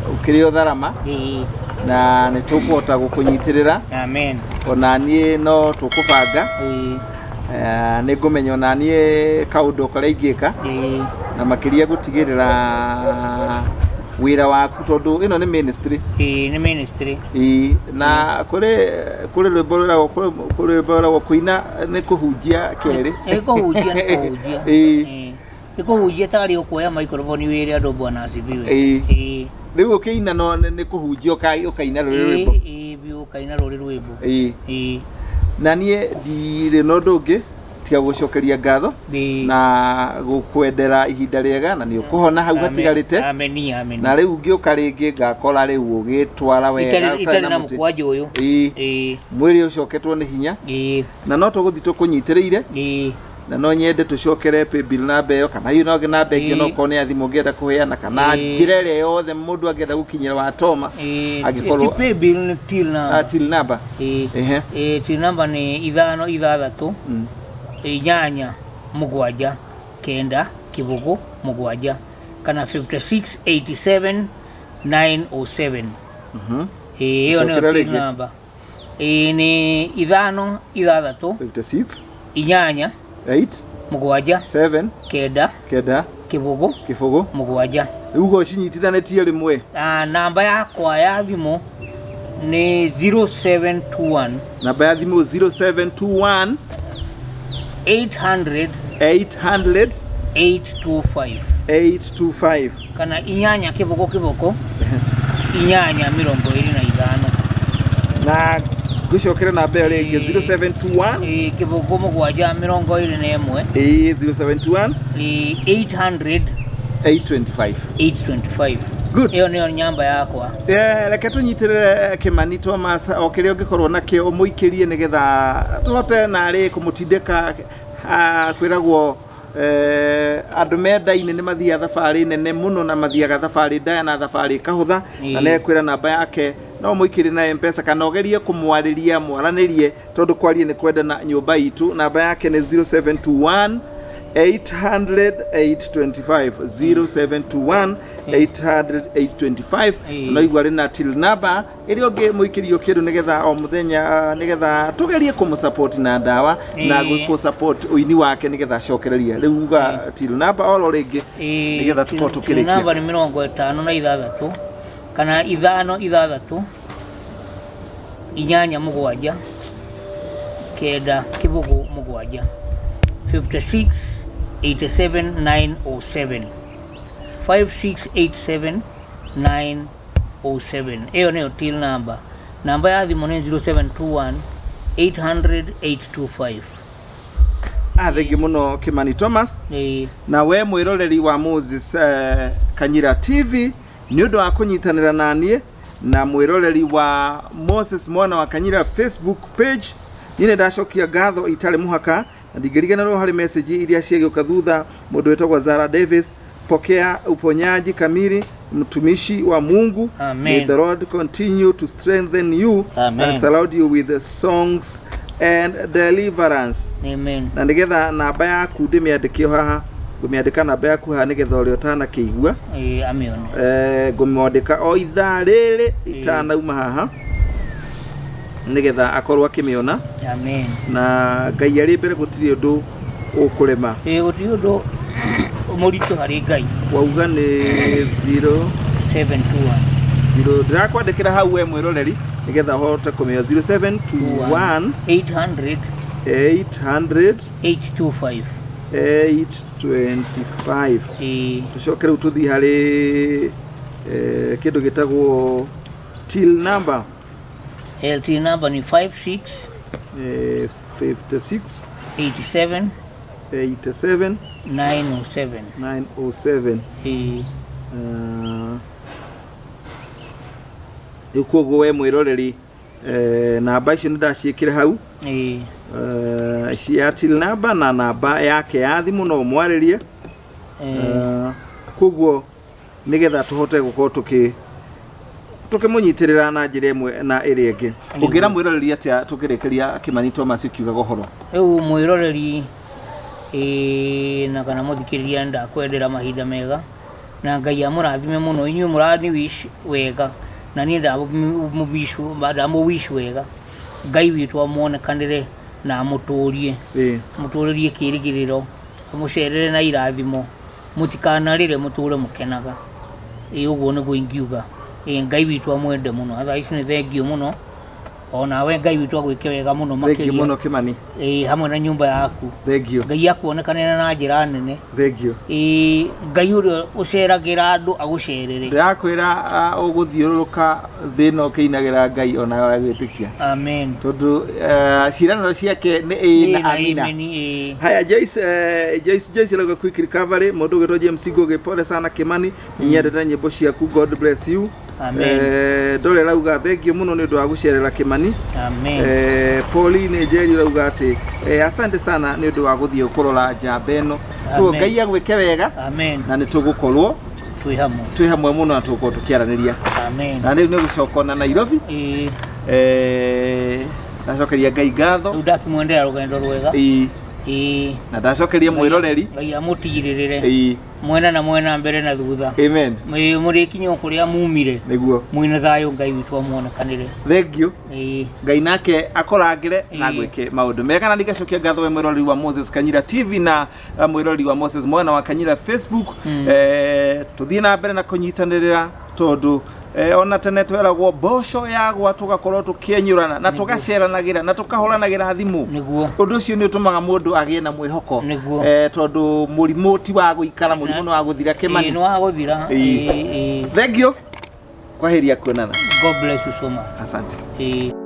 ũkĩrĩ o tharama na nĩ tũkũhota gũkũnyitĩrĩra. Amen. Ona niĩ no tũkũbanga. Nĩ ngũmenya ona niĩ kaũndũ karĩa ingĩka na makĩria gũtigĩrĩra wĩra waku, tondũ ĩno nĩ ministry. Ĩĩ, nĩ ministry. Ĩĩ, na kũrĩ rwĩmbo rwĩragwo, kũrĩ rwĩmbo rwĩragwo kũina nĩ kũhunjia kerĩ. Nĩ kũhunjia, nĩ kũhunjia. Ĩĩ. Nĩ kũhunjia tarĩ ũkuoya microphone wĩre andũ Bwana asifiwe. Ĩĩ. Ĩĩ. Rĩu ũkĩina no nĩ kũhunjia ũkaina rũrĩ rwĩmbo. Ĩĩ, biũ ũkaina rũrĩ rwĩmbo. Ĩĩ. Ĩĩ. Na niĩ ndirĩ na ũndũ ũngĩ tiga gũcokeria ngatho na gũkwendera ihinda rĩega, na nĩ ũkũhona hau hatigarĩte. Amen, amen. Na rĩu ngĩũka rĩngĩ ngakora rĩu ũgĩtwara wega Itarĩ na mũkwanjũ ũyũ. Ĩĩ. Mwĩrĩ ũcoketwo nĩ hinya. Ĩĩ. Na no tũgũthiĩ tũkũnyitĩrĩire. Ĩĩ. Na no nyende tũcokere paybill namba ĩyo, kana hihi no namba ĩngĩ no korwo nĩ ya thimũ ũngĩenda kũheana, kana njĩra ĩrĩa yothe mũndũ angĩenda gũkinyĩra wa Toma. Angĩkorwo Ti paybill, nĩ till number. Till number. Ĩĩ. Ehe. Ĩĩ, till number nĩ 5 6 8 7 9 0 7 kana 56 87 907. Ĩĩ, ĩyo nĩyo Cokera till rĩngĩ. number. Ĩĩ, nĩ 5 6 56 8 8 7 7 9 9 0 0 7. Rĩu ũguo ũcinyitithanĩtie rĩmwe. Namba yakwa ya thimũ nĩ 0721. Namba ya thimũ 0721 800 800 825. 825. Kana 8 0 0 8 25. Na ngũcokere namba ĩyo rĩngĩ, 0721 0 7 21. Ĩĩ, 0721 800 825. 825. Good. Ĩyo nĩyo nyamba yakwa. Reke tũnyitĩrĩre Kĩmani Thomas o kĩrĩa ũngĩkorwo nakĩo ũmũikĩrie nĩgetha tũhote narĩ kũmũtindĩka. Kwĩragwo andũ mendaine nĩ mathiaga thabarĩ nene mũno, na mathiaga thabarĩ ndaya na thabarĩ ĩkahũtha. Na nĩekwĩra namba yake no mũikĩrie na M-Pesa, kana ũgerie kũmwarĩria, mwaranĩrie, tondũ kwaria nĩ kwendana nyũmba itũ. Namba yake nĩ 0721 800 825, 0721 800 825. No igua rĩ na till number ĩrĩa ũngĩ mũikĩrio kĩndũ nĩgetha o mũthenya, nĩgetha tũgerie kũmũsupport na ndawa na kũ support ũini wake nĩgetha acokererie. Rĩu uga till number oro rĩngĩ nĩgetha tũkorwo Till tũkĩrĩkia. Number nĩ 56 kana 5 6 8 7 9 0 7, 56 87 907, 5687 907. Ĩyo nĩyo till number. Namba ya thimũ nĩ 0721 800 825. Thengiũ mũno Kĩmani Thomas. Ĩĩ. Na we mwĩroreri wa Moses Kanyira TV nĩ ũndũ wa kũnyitanĩra na niĩ, na mwĩroreri wa Moses Mwana wa Kanyira Facebook page, niĩ nĩ ndacokia ngatho itarĩ mũhaka, na ndingĩriganĩrwo harĩ message iria ciagĩũka thutha. Mũndũ wĩtagwo Zara Davis, pokea uponyaji kamili, mtumishi wa Mungu. Amen. May the Lord continue to strengthen you Amen. and surround you with the songs and deliverance. Amen. Na nĩgetha namba yaku ndĩmĩandĩke haha, ngũmĩandĩka namba yaku haha nĩgetha ũrĩa ũtanakĩigua Ĩĩ, amĩone. Ngũmĩandĩka o ithaa rĩrĩ itanauma haha. Nĩgetha akorwo akĩmĩona. Amen. Na Ngai arĩ mbere gũtirĩ ũndũ ũkũrema. Ĩĩ, gũtirĩ ũndũ mũritũ harĩ Ngai. Wauga nĩ 0 721. 0, ndĩrakwandĩkĩra hau we mwĩroreri nĩgetha ũhote kũmenya, 0721 800 800 825. 825. Ĩĩ. Tũcoke rĩu tũthiĩ harĩ kĩndũ gĩtagwo till number. LT number ni 56 56 87 87 907. 907. Ĩĩ. Rĩu koguo we mwĩroreri, namba icio nĩ ndaciĩkĩra hau. Cia till number na namba yake ya thimũ no ũmwarĩrie. Koguo nĩgetha tũhote gũkorwo tũkĩmũnyitĩrĩra na njĩra ĩmwe na ĩrĩa ĩngĩ. Ũngĩra mwĩroreri atĩa tũkĩrĩkĩria, Kĩmani Thomas, ũkiugaga ũhoro? Rĩu mwĩroreri, ĩĩ, na kana mũthikĩrĩria, ndakwendera mahinda mega na Ngai amũrathime mũno. Inyuĩ mũrani wish wega na niĩ ndamũ wish wega. Ngai witũ amuonekanĩre na amũtũrie, amũtũrĩrie kĩrĩgĩrĩro, amũcerere na irathimo, mũtikanarĩre, mũtũre mũkenaga. Ĩĩ, ũguo nĩguo ingiuga. Ĩĩ, Ngai witũ amwende mũno. Thaa ici nĩ thengiũ mũno. Onawe Ngai witũ agwĩke wega mũno Thengiũ makĩria. mũno, Kĩmani. Ĩĩ, hamwe na nyũmba yaku. Thengiũ. Ngai akuonekanĩre na njĩra nene. Thengiũ. Ĩĩ, Ngai ũrĩa ũceragĩra andũ agũcerere. Ndĩrakwĩra, ũgũthiũrũrũka thĩ ĩno ũkĩinagĩra Ngai ona wagwĩtĩkia. Amen. Tondũ ciĩranĩro ciake nĩ ĩĩ na Ĩĩ na amina. amen, ĩĩ. Haya, Joyce, Joyce, Joyce arauga quick recovery. Mũndũ ũgĩtwo James Ngugi, pole sana Kimani, nyendete nyĩmbo ciaku, God bless you. Amen. Ndore arauga thengiũ mũno nĩ ũndũ wa gũcerera Kimani. Amen. Pauline Njeri arauga atĩ asante sana nĩ ũndũ wa gũthiĩ kũrora njamba ĩno. Koguo Amen. Ngai agwĩke wega. Amen. Na nĩ tũgũkorwo twĩ hamwe. Twĩ hamwe mũno na tũgũkorwo tũkĩaranĩria. Amen. Na rĩu nĩ gũcoka na Nairobi. Ndacokeria Ngai ngatho. Rĩu ndakĩmwendera rũgendo rwega. Ĩĩ. Na ndacokeria mwĩroreri. Ngai amũtigĩrĩrĩre mwena na mwena, mbere na thutha. Amen. Mũrĩkinya o kũrĩa mumire Nĩguo. mwĩna thayũ. Ngai witũ amuonekanĩre. Thengiũ. Ngai nake akorangĩre na gwĩke maũndũ mega. Na ndigacokia ngatho we mwĩroreri wa Moses Kanyira TV na mwĩroreri wa Moses Mwana wa Kanyira Facebook. Tũthiĩ na mbere na kũnyitanĩrĩra tondũ ona tene tweragwo mboco yagwa tũgakorwo tũkĩenyũrana na tũgaceranagĩra na tũkahũranagĩra thimũ. Ũndũ ũcio nĩ ũtũmaga mũndũ agĩe na mwĩhoko. Tondũ mũrimũ ti wa gũikara, mũrimũ nĩ wa gũthira. Kĩmani. Nĩ wa gũthira. Ĩĩ. Ĩĩ. Thengiũ, kwaheria kuonana. God bless you so much. Asante. Ĩĩ.